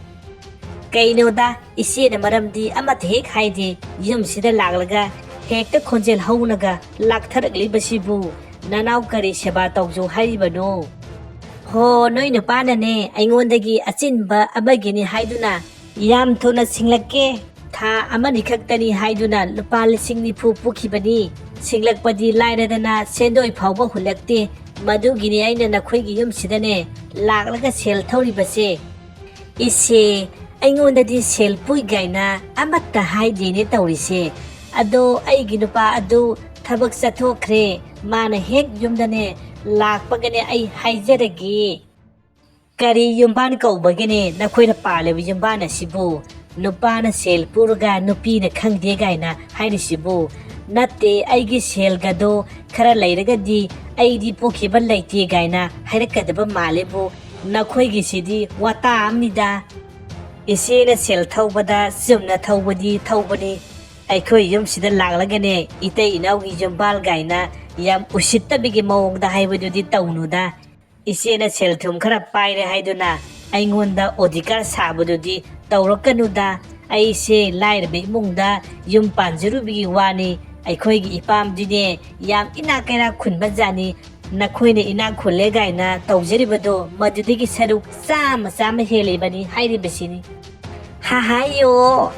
ꯀꯩꯅꯣꯗ, ꯏꯆꯦꯅ ꯃꯔꯝꯗꯤ ꯑꯃꯠꯇ ꯍꯦꯛ ꯍꯥꯏꯗꯦ꯫ ꯌꯨꯝꯁꯤꯗ ꯂꯥꯛꯂꯒ ꯍꯦꯛꯇ ꯈꯣꯟꯖꯦꯜ ꯍꯧꯅꯒ ꯂꯥꯛꯊꯔꯛꯂꯤꯕꯁꯤꯕꯨ ꯅꯅꯥꯎ ꯀꯔꯤ ꯁꯦꯕꯥ ꯇꯧꯖꯧ ꯍꯥꯏꯔꯤꯕꯅꯣ? ꯍꯣ, ꯅꯣꯏ ꯅꯨꯄꯥꯅꯅꯦ ꯑꯩꯉꯣꯟꯗꯒꯤ ꯑꯆꯤꯟꯕ ꯑꯃꯒꯤꯅꯤ ꯍꯥꯏꯗꯨꯅ ꯌꯥꯝ ꯊꯨꯅ ꯁꯤꯡꯂꯛꯀꯦ, ꯊꯥ ꯑꯃꯅꯤ ꯈꯛꯇꯅꯤ ꯍꯥꯏꯗꯨꯅ ꯂꯨꯄꯥ ꯂꯤꯁꯤꯡ ꯅꯤꯐꯨ ꯄꯨꯈꯤꯕꯅꯤ꯫ ꯁꯤꯡꯂꯛꯄꯗꯤ ꯂꯥꯏꯔꯗꯅ ꯁꯦꯟꯗꯣꯏ ꯐꯥꯎꯕ ꯍꯨꯜꯂꯛꯇꯦ꯫ ꯃꯗꯨꯒꯤꯅꯤ ꯑꯩꯅ ꯅꯈꯣꯏꯒꯤ ꯌꯨꯝꯁꯤꯗꯅꯦ ꯂꯥꯛꯂꯒ ꯁꯦꯜ ꯊꯧꯔꯤꯕꯁꯦ꯫ ꯏꯆꯦ, ꯑꯩꯉꯣꯟꯗꯗꯤ ꯁꯦꯜ ꯄꯨꯏ ꯀꯥꯏꯅ ꯑꯃꯠꯇ ꯍꯥꯏꯗꯦꯅꯦ ꯇꯧꯔꯤꯁꯦ꯫ ꯑꯗꯣ ꯑꯩꯒꯤ ꯅꯨꯄꯥ ꯑꯗꯨ ꯊꯕꯛ ꯆꯠꯊꯣꯛꯈ꯭ꯔꯦ꯫ ꯃꯥꯅ ꯍꯦꯛ ꯌꯨꯝꯗꯅꯦ ꯂꯥꯛꯄꯒꯅꯦ ꯑꯩ ꯍꯥꯏꯖꯔꯒꯦ꯫ ꯀꯔꯤ ꯌꯨꯝꯕꯥꯟ ꯀꯧꯕꯒꯤꯅꯦ ꯅꯈꯣꯏꯅ ꯄꯥꯜꯂꯤꯕ ꯌꯨꯝꯕꯥꯟ ꯑꯁꯤꯕꯨ? ꯅꯨꯄꯥꯅ ꯁꯦꯜ ꯄꯨꯔꯒ ꯅꯨꯄꯤꯅ ꯈꯪꯗꯦ ꯀꯥꯏꯅ ꯍꯥꯏꯔꯤꯁꯤꯕꯨ? ꯅꯠꯇꯦ, ꯑꯩꯒꯤ ꯁꯦꯜꯒꯗꯣ ꯈꯔ ꯂꯩꯔꯒꯗꯤ ꯑꯩꯗꯤ ꯄꯨꯈꯤꯕ ꯂꯩꯇꯦ ꯀꯥꯏꯅ ꯍꯥꯏꯔꯛꯀꯗꯕ ꯃꯥꯜꯂꯦꯕꯨ꯫ ꯅꯈꯣꯏꯒꯤꯁꯤꯗꯤ ꯋꯥꯇꯥ ꯑꯃꯅꯤꯗ꯫ ꯏꯆꯦꯅ ꯁꯦꯜ ꯊꯧꯕꯗ ꯆꯨꯝꯅ ꯊꯧꯕꯗꯤ ꯊꯧꯕꯅꯤ꯫ ꯑꯩꯈꯣꯏ ꯌꯨꯝꯁꯤꯗ ꯂꯥꯛꯂꯒꯅꯦ, ꯏꯇꯩ ꯏꯅꯥꯎꯒꯤ ꯌꯨꯝꯕꯥꯜ ꯀꯥꯏꯅ ꯌꯥꯝ ꯎꯁꯤꯠꯇꯕꯒꯤ ꯃꯑꯣꯡꯗ ꯍꯥꯏꯕꯗꯨꯗꯤ ꯇꯧꯅꯨꯗ꯫ ꯏꯆꯦꯅ ꯁꯦꯜ ꯊꯨꯝ ꯈꯔ ꯄꯥꯏꯔꯦ ꯍꯥꯏꯗꯨꯅ ꯑꯩꯉꯣꯟꯗ ꯑꯣꯗꯤꯀꯥꯔ ꯁꯥꯕꯗꯨꯗꯤ ꯇꯧꯔꯛꯀꯅꯨꯗ꯫ ꯑꯩꯁꯦ ꯂꯥꯏꯔꯕ ꯏꯃꯨꯡꯗ ꯌꯨꯝ ꯄꯥꯟꯖꯔꯨꯕꯒꯤ ꯋꯥꯅꯤ꯫ ꯑꯩꯈꯣꯏꯒꯤ ꯏꯄꯥꯝꯗꯤꯅꯦ ꯌꯥꯝ ꯏꯅꯥꯛ ꯀꯩꯔꯥꯛ ꯈꯨꯟꯕ ꯖꯥꯠꯅꯤ꯫ ꯅꯈꯣꯏꯅ ꯏꯅꯥꯛ ꯈꯨꯜꯂꯦ ꯀꯥꯏꯅ ꯇꯧꯖꯔꯤꯕꯗꯣ ꯃꯗꯨꯗꯒꯤ ꯁꯔꯨꯛ ꯆꯥꯝꯃ ꯆꯥꯝꯃ ꯍꯦꯜꯂꯤꯕꯅꯤ ꯍꯥꯏꯔꯤꯕꯁꯤꯅꯤ꯫ ꯍꯥꯍꯥꯏꯌꯣ!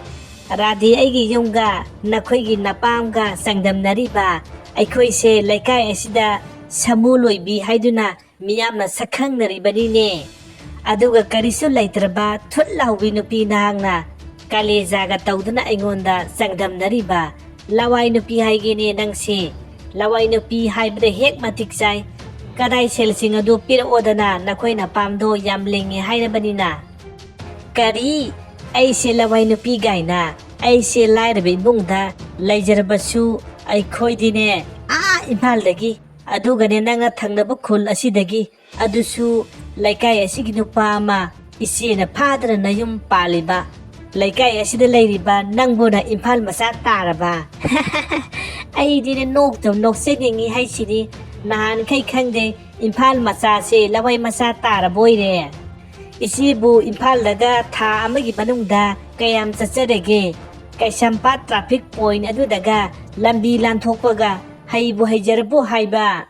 ꯔꯥꯙꯦ, ꯑꯩꯒꯤ ꯌꯨꯝꯒ ꯅꯈꯣꯏꯒꯤ ꯅꯄꯥꯝꯒ ꯆꯥꯡꯗꯝꯅꯔꯤꯕ? ꯑꯩꯈꯣꯏꯁꯦ ꯂꯩꯀꯥꯏ ꯑꯁꯤꯗ ꯁꯥꯃꯨ ꯂꯣꯏꯕꯤ ꯍꯥꯏꯗꯨꯅ ꯃꯤꯌꯥꯝꯅ ꯁꯛꯈꯪꯅꯔꯤꯕꯅꯤꯅꯦ꯫ ꯑꯗꯨꯒ ꯀꯔꯤꯁꯨ ꯂꯩꯇ꯭ꯔꯕ ꯊꯨꯠ ꯂꯥꯎꯕꯤ ꯅꯨꯄꯤ ꯅꯍꯥꯛꯅ ꯀꯂꯦꯖꯥꯒ ꯇꯧꯗꯨꯅ ꯑꯩꯉꯣꯟꯗ ꯆꯥꯡꯗꯝꯅꯔꯤꯕ? ꯂꯋꯥꯏ ꯅꯨꯄꯤ ꯍꯥꯏꯒꯦꯅꯦ ꯅꯪꯁꯦ꯫ ꯂꯋꯥꯏ ꯅꯨꯄꯤ ꯍꯥꯏꯕꯗ ꯍꯦꯛ ꯃꯇꯤꯛ ꯆꯥꯏ꯫ ꯀꯗꯥꯏ ꯁꯦꯜꯁꯤꯡ ꯑꯗꯨ ꯄꯤꯔꯛꯑꯣꯗꯅ, ꯅꯈꯣꯏ ꯅꯄꯥꯝꯗꯣ ꯌꯥꯝ ꯂꯤꯡꯉꯦ ꯍꯥꯏꯔꯕꯅꯤꯅ꯫ ꯀꯔꯤ? ꯑꯩꯁꯦ ꯂꯋꯥꯏ ꯅꯨꯄꯤ ꯒꯥꯏꯅ? ꯑꯩꯁꯦ ꯂꯥꯏꯔꯕ ꯏꯃꯨꯡꯗ ꯂꯩꯖꯔꯕꯁꯨ ꯑꯩꯈꯣꯏꯗꯤꯅꯦ, ꯑꯥ ꯏꯝꯐꯥꯜꯗꯒꯤ, ꯑꯗꯨꯒꯅꯦ ꯅꯪꯅ ꯊꯪꯅꯕ ꯈꯨꯜ ꯑꯁꯤꯗꯒꯤ, ꯑꯗꯨꯁꯨ ꯂꯩꯀꯥꯏ ꯑꯁꯤꯒꯤ ꯅꯨꯄꯥ ꯑꯃ ꯏꯆꯦꯅ ꯐꯥꯗꯅ ꯅꯌꯨꯝ ꯄꯥꯜꯂꯤꯕ꯫ ꯂꯩꯀꯥꯏ ꯑꯁꯤꯗ ꯂꯩꯔꯤꯕ ꯅꯪꯕꯨꯅ ꯏꯝꯐꯥꯜ ꯃꯆꯥ ꯇꯥꯔꯕ? ꯑꯩꯗꯤꯅꯦ ꯅꯣꯛꯇ ꯅꯣꯛꯆꯅꯤꯡꯉꯤ ꯍꯥꯏꯁꯤꯅꯤ꯫ ꯅꯍꯥꯟꯈꯩ ꯈꯪꯗꯦ, ꯏꯝꯐꯥꯜ ꯃꯆꯥꯁꯦ ꯂꯋꯥꯏ ꯃꯆꯥ ꯇꯥꯔꯕ ꯑꯣꯏꯔꯦ꯫ ꯏꯆꯦꯕꯨ ꯏꯝꯐꯥꯜꯗꯒ ꯊꯥ ꯑꯃꯒꯤ ꯃꯅꯨꯡꯗ ꯀꯌꯥꯝ ꯆꯠꯆꯔꯒꯦ? ꯀꯩꯁꯥꯝꯄꯥꯠ traffic point ꯑꯗꯨꯗꯒ ꯂꯝꯕꯤ ꯂꯥꯟꯊꯣꯛꯄꯒ ꯍꯩꯕꯨ ꯍꯩꯖꯔꯕꯣ ꯍꯥꯏꯕ?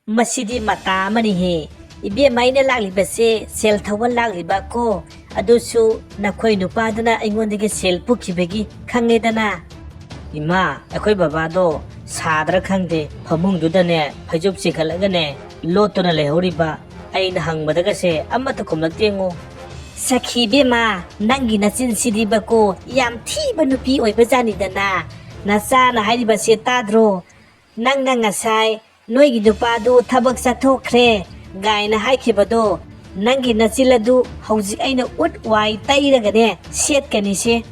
ꯃꯁꯤꯗꯤ ꯃꯇꯥ ꯑꯃꯅꯤꯍꯦ꯫ ꯏꯕꯦꯝꯃ, ꯑꯩꯅ ꯂꯥꯛꯂꯤꯕꯁꯦ ꯁꯦꯜ ꯊꯧꯕ ꯂꯥꯛꯂꯤꯕ ꯀꯣ꯫ ꯑꯗꯨꯁꯨ ꯅꯈꯣꯏ ꯅꯨꯄꯥꯗꯨꯅ ꯑꯩꯉꯣꯟꯗꯒꯤ ꯁꯦꯜ ꯄꯨꯈꯤꯕꯒꯤ ꯈꯪꯉꯦꯗꯅ꯫ ꯏꯃꯥ, ꯑꯩꯈꯣꯏ ꯕꯕꯥꯗꯣ ꯁꯥꯗ꯭ꯔꯥ ꯈꯪꯗꯦ, ꯐꯃꯨꯡꯗꯨꯗꯅꯦ ꯐꯩꯖꯨꯞ ꯆꯤꯡꯈꯠꯂꯒꯅꯦ ꯂꯣꯠꯇꯨꯅ ꯂꯩꯍꯧꯔꯤꯕ꯫ ꯑꯩꯅ ꯍꯪꯕꯗꯒꯁꯦ ꯑꯃꯠꯇ ꯈꯨꯝꯂꯛꯇꯦꯉꯣ꯫ ꯁꯈꯤ ꯏꯕꯦꯝꯃ, ꯅꯪꯒꯤ ꯅꯆꯤꯟꯁꯤꯗꯤꯕꯀꯣ, ꯌꯥꯝ ꯊꯤꯕ ꯅꯨꯄꯤ ꯑꯣꯏꯕꯖꯥꯠꯅꯤꯗꯅ꯫ ꯅꯆꯥꯅ ꯍꯥꯏꯔꯤꯕꯁꯦ ꯇꯥꯗ꯭ꯔꯣ? ꯅꯪꯅ ꯉꯁꯥꯏ "ꯅꯣꯏꯒꯤ ꯅꯨꯄꯥꯗꯨ ꯊꯕꯛ ꯆꯠꯊꯣꯛꯈ꯭ꯔꯦ" ꯒꯥꯏꯅ ꯍꯥꯏꯈꯤꯕꯗꯣ, ꯅꯪꯒꯤ ꯅꯆꯤꯜ ꯑꯗꯨ ꯍꯧꯖꯤꯛ ꯑꯩꯅ ꯎꯠ ꯋꯥꯏ ꯇꯩꯔꯒꯅꯦ ꯁꯦꯠꯀꯅꯤꯁꯦ꯫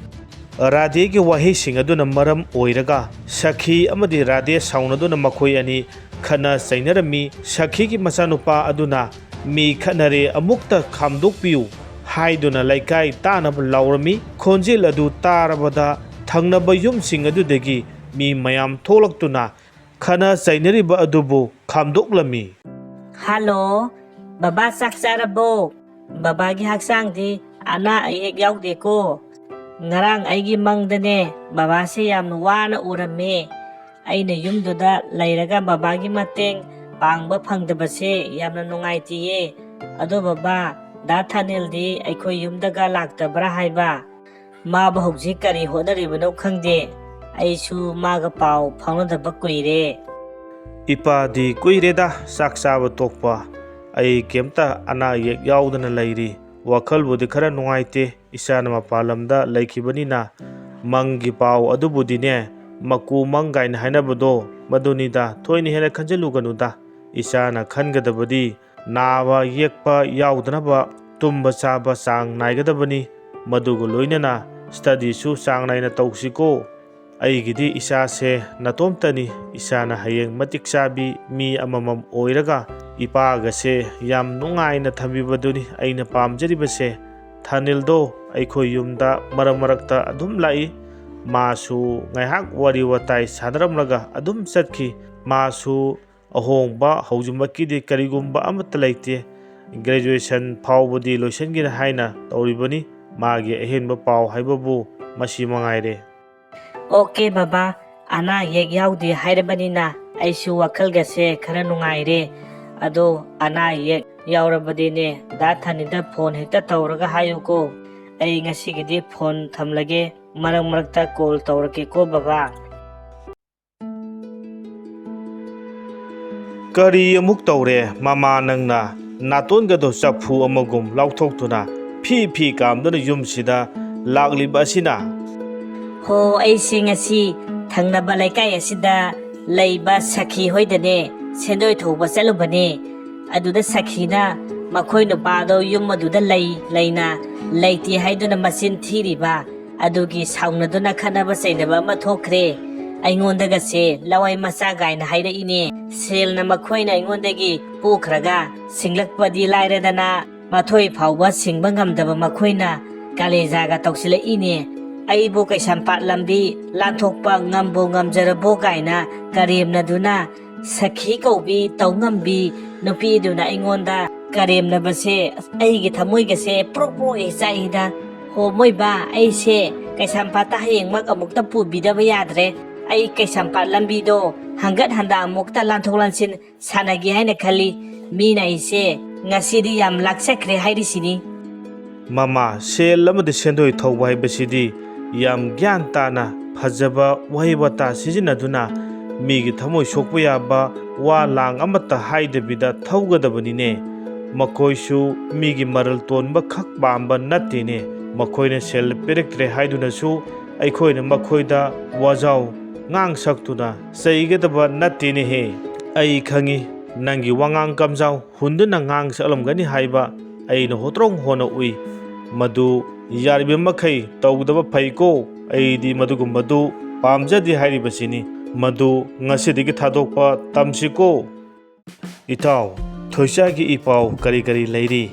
ꯔꯥꯙꯦꯒꯤ ꯋꯥꯍꯩꯁꯤꯡ ꯑꯗꯨꯅ ꯃꯔꯝ ꯑꯣꯏꯔꯒ ꯁꯈꯤ ꯑꯃꯗꯤ ꯔꯥꯙꯦ ꯁꯥꯎꯅꯗꯨꯅ ꯃꯈꯣꯏ ꯑꯅꯤ ꯈꯠꯅ ꯆꯩꯅꯔꯝꯃꯤ꯫ ꯁꯈꯤꯒꯤ ꯃꯆꯥꯅꯨꯄꯥ ꯑꯗꯨꯅ "ꯃꯤ ꯈꯠꯅꯔꯦ, ꯑꯃꯨꯛꯇ ꯈꯥꯝꯗꯣꯛꯄꯤꯌꯨ" ꯍꯥꯏꯗꯨꯅ ꯂꯩꯀꯥꯏ ꯇꯥꯅꯕ ꯂꯥꯎꯔꯝꯃꯤ꯫ ꯈꯣꯟꯖꯦꯜ ꯑꯗꯨ ꯇꯥꯔꯕꯗ ꯊꯪꯅꯕ ꯌꯨꯝꯁꯤꯡ ꯑꯗꯨꯗꯒꯤ ꯃꯤ ꯃꯌꯥꯝ ꯊꯣꯛꯂꯛꯇꯨꯅ ꯈꯠꯅ ꯆꯩꯅꯔꯤꯕ ꯑꯗꯨꯕꯨ ꯈꯥꯝꯗꯣꯛꯂꯝꯃꯤ꯫ "ꯍꯜꯂꯣ, ꯕꯕꯥ ꯆꯥꯛ ꯆꯥꯔꯕꯣ? ꯕꯕꯥꯒꯤ ꯍꯛꯆꯥꯡꯗꯤ ꯑꯅꯥ ꯑꯌꯦꯛ ꯌꯥꯎꯗꯦꯀꯣ? ꯉꯔꯥꯡ ꯑꯩꯒꯤ ꯃꯪꯗꯅꯦ ꯕꯕꯥꯁꯦ ꯌꯥꯝꯅ ꯋꯥꯅ ꯎꯔꯝꯃꯦ꯫ ꯑꯩꯅ ꯌꯨꯝꯗꯨꯗ ꯂꯩꯔꯒ ꯕꯕꯥꯒꯤ ꯃꯇꯦꯡ ꯄꯥꯡꯕ ꯐꯪꯗꯕꯁꯦ ꯌꯥꯝꯅ ꯅꯨꯡꯉꯥꯏꯇꯤꯌꯦ꯫ ꯑꯗꯣ ꯕꯕꯥ, ꯗꯥ ꯊꯥꯅꯤꯜꯗꯤ ꯑꯩꯈꯣꯏ ꯌꯨꯝꯗꯒ ꯂꯥꯛꯇꯕ꯭ꯔꯥ ꯍꯥꯏꯕ? ꯃꯥꯕꯨ ꯍꯧꯖꯤꯛ ꯀꯔꯤ ꯍꯣꯠꯅꯔꯤꯕꯅꯣ ꯈꯪꯗꯦ꯫ ꯑꯩꯁꯨ ꯃꯥꯒ ꯄꯥꯎ ꯐꯥꯎꯅꯗꯕ ꯀꯨꯏꯔꯦ꯫" "ꯏꯄꯥꯗꯤ ꯀꯨꯏꯔꯦꯗ ꯆꯥꯛ ꯆꯥꯕ ꯇꯣꯛꯄ꯫ ꯑꯩ ꯀꯩꯝꯇ ꯑꯅꯥ ꯑꯌꯦꯛ ꯌꯥꯎꯗꯅ ꯂꯩꯔꯤ꯫ ꯋꯥꯈꯜꯕꯨꯗꯤ ꯈꯔ ꯅꯨꯡꯉꯥꯏꯇꯦ, ꯏꯆꯥꯅ ꯃꯄꯥꯟ ꯂꯝꯗ ꯂꯩꯈꯤꯕꯅꯤꯅ꯫ ꯃꯪꯒꯤ ꯄꯥꯎ ꯑꯗꯨꯕꯨꯗꯤꯅꯦ, ꯃꯀꯨ ꯃꯪ ꯀꯥꯏꯅ ꯍꯥꯏꯅꯕꯗꯣ, ꯃꯗꯨꯅꯤꯗ, ꯊꯣꯏꯅ ꯍꯦꯟꯅ ꯈꯟꯖꯤꯜꯂꯨꯒꯅꯨꯗ꯫ ꯏꯆꯥꯅ ꯈꯟꯒꯗꯕꯗꯤ ꯅꯥꯕ ꯌꯦꯛꯄ ꯌꯥꯎꯗꯅꯕ ꯇꯨꯝꯕ ꯆꯥꯕ ꯆꯥꯡ ꯅꯥꯏꯒꯗꯕꯅꯤ꯫ ꯃꯗꯨꯒ ꯂꯣꯏꯅꯅ studyꯁꯨ ꯆꯥꯡ ꯅꯥꯏꯅ ꯇꯧꯁꯤꯀꯣ꯫ ꯑꯩꯒꯤꯗꯤ ꯏꯆꯥꯁꯦ ꯅꯇꯣꯝꯇꯅꯤ꯫ ꯏꯆꯥꯅ ꯍꯌꯦꯡ ꯃꯇꯤꯛ ꯆꯥꯕꯤ ꯃꯤ ꯑꯃꯃꯝ ꯑꯣꯏꯔꯒ ꯏꯄꯥꯒꯁꯦ ꯌꯥꯝ ꯅꯨꯡꯉꯥꯏꯅ ꯊꯝꯕꯤꯕꯗꯨꯅꯤ ꯑꯩꯅ ꯄꯥꯝꯖꯔꯤꯕꯁꯦ꯫ ꯊꯥꯅꯤꯜꯗꯣ ꯑꯩꯈꯣꯏ ꯌꯨꯝꯗ ꯃꯔꯛ ꯃꯔꯛꯇ ꯑꯗꯨꯝ ꯂꯥꯛꯏ꯫ ꯃꯥꯁꯨ ꯉꯥꯏꯍꯥꯛ ꯋꯥꯔꯤ ꯋꯥꯇꯥꯏ ꯁꯥꯟꯅꯔꯝꯂꯒ ꯑꯗꯨꯝ ꯆꯠꯈꯤ꯫ ꯃꯥꯁꯨ ꯑꯍꯣꯡꯕ ꯍꯧꯖꯤꯛꯃꯛꯀꯤꯗꯤ ꯀꯔꯤꯒꯨꯝꯕ ꯑꯃꯠꯇ ꯂꯩꯇꯦ꯫ ꯒ꯭ꯔꯦꯖꯨꯑꯦꯁꯟ ꯐꯥꯎꯕꯗꯤ ꯂꯣꯏꯁꯤꯟꯒꯅꯤ ꯍꯥꯏꯅ ꯇꯧꯔꯤꯕꯅꯤ꯫ ꯃꯥꯒꯤ ꯑꯍꯦꯟꯕ ꯄꯥꯎ ꯍꯥꯏꯕꯕꯨ ꯃꯁꯤ ꯃꯉꯥꯏꯔꯦ꯫ ꯑꯣꯀꯦ ꯕꯕꯥ, ꯑꯅꯥ ꯑꯌꯦꯛ ꯌꯥꯎꯗꯦ ꯍꯥꯏꯔꯕꯅꯤꯅ ꯑꯩꯁꯨ ꯋꯥꯈꯜꯒꯁꯦ ꯈꯔ ꯅꯨꯡꯉꯥꯏꯔꯦ꯫ ꯑꯗꯣ ꯑꯅꯥ ꯑꯌꯦꯛ ꯌꯥꯎꯔꯕꯗꯤꯅꯦ, ꯗꯥ ꯊꯅꯤꯗ ꯐꯣꯟ ꯍꯦꯛꯇ ꯇꯧꯔꯒ ꯍꯥꯏꯌꯨꯀꯣ꯫ ꯑꯩ ꯉꯁꯤꯒꯤꯗꯤ ꯐꯣꯟ ꯊꯝꯂꯒꯦ, ꯃꯔꯛ ꯃꯔꯛꯇ ꯀꯣꯜ ꯇꯧꯔꯛꯀꯦꯀꯣ ꯕꯕꯥ꯫ ꯀꯔꯤ ꯑꯃꯨꯛ ꯇꯧꯔꯦ ꯃꯃꯥ ꯅꯪꯅ? ꯅꯥꯇꯣꯟꯒꯗꯣ ꯆꯐꯨ ꯑꯃꯒꯨꯝ ꯂꯥꯎꯊꯣꯛꯇꯨꯅ ꯐꯤ ꯐꯤ ꯀꯥꯝꯗꯨꯅ ꯌꯨꯝꯁꯤꯗ ꯂꯥꯛꯂꯤꯕ ꯑꯁꯤꯅ? ꯍꯣ, ꯑꯩꯁꯦ ꯉꯁꯤ ꯊꯪꯅꯕ ꯂꯩꯀꯥꯏ ꯑꯁꯤꯗ ꯂꯩꯕ ꯁꯈꯤ ꯍꯣꯏꯗꯅꯦ ꯁꯦꯟꯗꯣꯏ ꯊꯧꯕ ꯆꯠꯂꯨꯕꯅꯦ꯫ ꯑꯗꯨꯗ ꯁꯈꯤꯅ ꯃꯈꯣꯏ ꯅꯨꯄꯥꯗꯣ ꯌꯨꯝ ꯑꯗꯨꯗ ꯂꯩ ꯂꯩꯅ ꯂꯩꯇꯦ ꯍꯥꯏꯗꯨꯅ ꯃꯆꯤꯟ ꯊꯤꯔꯤꯕ ꯑꯗꯨꯒꯤ ꯁꯥꯎꯅꯗꯨꯅ ꯈꯠꯅꯕ ꯆꯩꯅꯕ ꯑꯃ ꯊꯣꯛꯈ꯭ꯔꯦ꯫ ꯑꯩꯉꯣꯟꯗꯒꯁꯦ ꯂꯋꯥꯏ ꯃꯆꯥ ꯒꯥꯏꯅ ꯍꯥꯏꯔꯛꯏꯅꯦ꯫ ꯁꯦꯜꯅ ꯃꯈꯣꯏꯅ ꯑꯩꯉꯣꯟꯗꯒꯤ ꯄꯨꯈ꯭ꯔꯒ ꯁꯤꯡꯂꯛꯄꯗꯤ ꯂꯥꯏꯔꯗꯅ ꯃꯊꯣꯏ ꯐꯥꯎꯕ ꯁꯤꯡꯕ ꯉꯝꯗꯕ ꯃꯈꯣꯏꯅ ꯀꯥꯂꯦꯖꯥꯒ ꯇꯧꯁꯤꯜꯂꯛꯏꯅꯦ꯫ ꯑꯩꯕꯨ ꯀꯩꯁꯥꯝꯄꯥꯠ ꯂꯝꯕꯤ ꯂꯥꯟꯊꯣꯛꯄ ꯉꯝꯕꯨ ꯉꯝꯖꯔꯕꯣ ꯀꯥꯏꯅ ꯀꯔꯦꯝꯅꯗꯨꯅ ꯁꯈꯤ ꯀꯧꯕꯤ ꯇꯧꯉꯝꯕꯤ ꯅꯨꯄꯤꯗꯨꯅ ꯑꯩꯉꯣꯟꯗ ꯀꯔꯦꯝꯅꯕꯁꯦ ꯑꯩꯒꯤ ꯊꯃꯣꯏꯒꯁꯦ ꯄ꯭ꯔꯣꯛ ꯄ꯭ꯔꯣꯛ ꯍꯦꯛ ꯆꯥꯛꯏꯗ꯫ ꯍꯣ ꯃꯣꯏꯕꯥ, ꯑꯩꯁꯦ ꯀꯩꯁꯥꯝꯄꯥꯠꯇ ꯍꯌꯦꯡꯃꯛ ꯑꯃꯨꯛꯇ ꯄꯨꯕꯤꯗꯕ ꯌꯥꯗ꯭ꯔꯦ꯫ ꯑꯩ ꯀꯩꯁꯥꯝꯄꯥꯠ ꯂꯝꯕꯤꯗꯣ ꯍꯪꯒꯠ ꯍꯟꯗ ꯑꯃꯨꯛꯇ ꯂꯥꯟꯊꯣꯛ ꯂꯥꯟꯁꯤꯟ ꯁꯥꯟꯅꯒꯦ ꯍꯥꯏꯅ ꯈꯜꯂꯤ꯫ ꯃꯤꯅ ꯑꯩꯁꯦ ꯉꯁꯤꯗꯤ ꯌꯥꯝ ꯂꯥꯛꯆꯈ꯭ꯔꯦ ꯍꯥꯏꯔꯤꯁꯤꯅꯤ꯫ ꯃꯃꯥ, ꯁꯦꯜ ꯑꯃꯗꯤ ꯁꯦꯟꯗꯣꯏ ꯊꯧꯕ ꯍꯥꯏꯕꯁꯤꯗꯤ ꯌꯥꯝ ꯒ꯭ꯌꯥꯟ ꯇꯥꯅ ꯐꯖꯕ ꯋꯥꯍꯩ ꯋꯥꯇꯥ ꯁꯤꯖꯤꯟꯅꯗꯨꯅ ꯃꯤꯒꯤ ꯊꯃꯣꯏ ꯁꯣꯛꯄ ꯌꯥꯕ ꯋꯥ ꯂꯥꯡ ꯑꯃꯠꯇ ꯍꯥꯏꯗꯕꯤꯗ ꯊꯧꯒꯗꯕꯅꯤꯅꯦ꯫ ꯃꯈꯣꯏꯁꯨ ꯃꯤꯒꯤ ꯃꯔꯜ ꯇꯣꯟꯕ ꯈꯛ ꯄꯥꯝꯕ ꯅꯠꯇꯦꯅꯦ꯫ ꯃꯈꯣꯏꯅ ꯁꯦꯜ ꯄꯤꯔꯛꯇ꯭ꯔꯦ ꯍꯥꯏꯗꯨꯅꯁꯨ ꯑꯩꯈꯣꯏꯅ ꯃꯈꯣꯏꯗ ꯋꯥꯖꯥꯎ ꯉꯥꯡ ꯁꯛꯇꯨꯅ ꯆꯩꯒꯗꯕ ꯅꯠꯇꯦꯅꯦꯍꯦ꯫ ꯑꯩ ꯈꯪꯉꯤ, ꯅꯪꯒꯤ ꯋꯥꯉꯥꯡ ꯀꯝꯖꯥꯎ ꯍꯨꯟꯗꯨꯅ ꯉꯥꯡ ꯁꯛꯂꯝꯒꯅꯤ ꯍꯥꯏꯕ ꯑꯩꯅ ꯍꯣꯇ꯭ꯔꯣꯡ ꯍꯣꯅ ꯎꯏ꯫ ꯃꯗꯨ ꯌꯥꯔꯤꯕ ꯃꯈꯩ ꯇꯧꯗꯕ ꯐꯩꯀꯣ꯫ ꯑꯩꯗꯤ ꯃꯗꯨꯒꯨꯝꯕꯗꯨ ꯄꯥꯝꯖꯗꯦ ꯍꯥꯏꯔꯤꯕꯁꯤꯅꯤ꯫ ꯃꯗꯨ ꯉꯁꯤꯗꯒꯤ ꯊꯥꯗꯣꯛꯄ ꯇꯝꯁꯤꯀꯣ꯫ ꯏꯇꯥꯎ, ꯊꯣꯏꯁꯥꯒꯤ ꯏ ꯄꯥꯎ ꯀꯔꯤ ꯀꯔꯤ ꯂꯩꯔꯤ?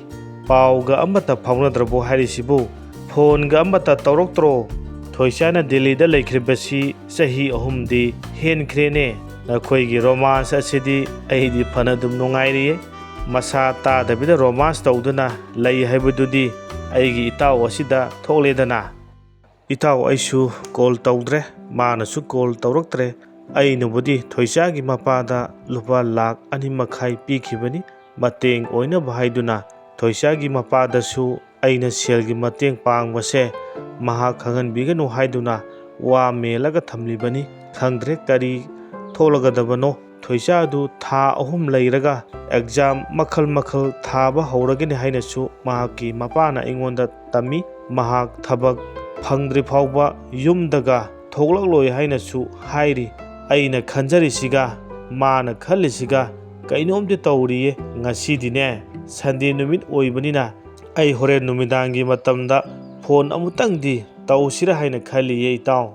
ꯄꯥꯎꯒ ꯑꯃꯠꯇ ꯐꯥꯎꯅꯗ꯭ꯔꯕꯣ ꯍꯥꯏꯔꯤꯁꯤꯕꯨ? ꯐꯣꯟꯒ ꯑꯃꯠꯇ ꯇꯧꯔꯛꯇ꯭ꯔꯣ? ꯊꯣꯏꯁꯥꯅ ꯗꯤꯜꯂꯤꯗ ꯂꯩꯈ꯭ꯔꯤꯕꯁꯤ ꯆꯍꯤ ꯑꯍꯨꯝꯗꯤ ꯍꯦꯟꯈ꯭ꯔꯦꯅꯦ꯫ ꯅꯈꯣꯏꯒꯤ ꯔꯣꯃꯥꯟꯁ ꯑꯁꯤꯗꯤ ꯑꯩꯗꯤ ꯐꯅ ꯑꯗꯨꯝ ꯅꯨꯡꯉꯥꯏꯔꯤꯌꯦ꯫ ꯃꯁꯥ ꯇꯥꯗꯕꯤꯗ ꯔꯣꯃꯥꯟꯁ ꯇꯧꯗꯨꯅ ꯂꯩ ꯍꯥꯏꯕꯗꯨꯗꯤ ꯑꯩꯒꯤ ꯏꯇꯥꯎ ꯑꯁꯤꯗ ꯊꯣꯛꯂꯦꯗꯅ꯫ ꯏꯇꯥꯎ ꯑꯩꯁꯨ ꯀꯣꯜ ꯇꯧꯗ꯭ꯔꯦ, ꯃꯥꯅꯁꯨ ꯀꯣꯜ ꯇꯧꯔꯛꯇ꯭ꯔꯦ꯫ ꯑꯩꯅꯕꯨꯗꯤ ꯊꯣꯏꯁꯥꯒꯤ ꯃꯄꯥꯗ ꯂꯨꯄꯥ ꯂꯥꯛ ꯑꯅꯤ ꯃꯈꯥꯏ ꯄꯤꯈꯤꯕꯅꯤ, ꯃꯇꯦꯡ ꯑꯣꯏꯅꯕ ꯍꯥꯏꯗꯨꯅ꯫ ꯊꯣꯏꯁꯥꯒꯤ ꯃꯄꯥꯗꯁꯨ ꯑꯩꯅ ꯁꯦꯜꯒꯤ ꯃꯇꯦꯡ ꯄꯥꯡꯕꯁꯦ ꯃꯍꯥꯛ ꯈꯪꯍꯟꯕꯤꯒꯅꯨ ꯍꯥꯏꯗꯨꯅ ꯋꯥ ꯃꯦꯜꯂꯒ ꯊꯝꯂꯤꯕꯅꯤ꯫ ꯈꯪꯗ꯭ꯔꯦ ꯀꯔꯤ ꯊꯣꯛꯂꯒꯗꯕꯅꯣ꯫ ꯊꯣꯏꯁꯥꯗꯨ ꯊꯥ ꯑꯍꯨꯝ ꯂꯩꯔꯒ ꯑꯦꯛꯖꯥꯝ ꯃꯈꯜ ꯃꯈꯜ ꯊꯥꯕ ꯍꯧꯔꯒꯅꯤ ꯍꯥꯏꯅꯁꯨ ꯃꯍꯥꯛꯀꯤ ꯃꯄꯥꯅ ꯑꯩꯉꯣꯟꯗ ꯇꯝꯃꯤ꯫ ꯃꯍꯥꯛ ꯊꯕꯛ ꯐꯪꯗ꯭ꯔꯤ ꯐꯥꯎꯕ ꯌꯨꯝꯗꯒ ꯊꯣꯛꯂꯛꯂꯣꯏ ꯍꯥꯏꯅꯁꯨ ꯍꯥꯏꯔꯤ꯫ ꯑꯩꯅ ꯈꯟꯖꯔꯤꯁꯤꯒ ꯃꯥꯅ ꯈꯜꯂꯤꯁꯤꯒ ꯀꯩꯅꯣꯝꯗꯤ ꯇꯧꯔꯤꯌꯦ꯫ ꯉꯁꯤꯗꯤꯅꯦ ꯁꯟꯗꯦ ꯅꯨꯃꯤꯠ ꯑꯣꯏꯕꯅꯤꯅ ꯑꯩ ꯍꯣꯔꯦꯟ ꯅꯨꯃꯤꯗꯥꯡꯒꯤ ꯃꯇꯝꯗ ꯐꯣꯟ ꯑꯃꯨꯛꯇꯪꯗꯤ ꯇꯧꯁꯤꯔ ꯍꯥꯏꯅ ꯈꯜꯂꯤꯌꯦ ꯏꯇꯥꯎ꯫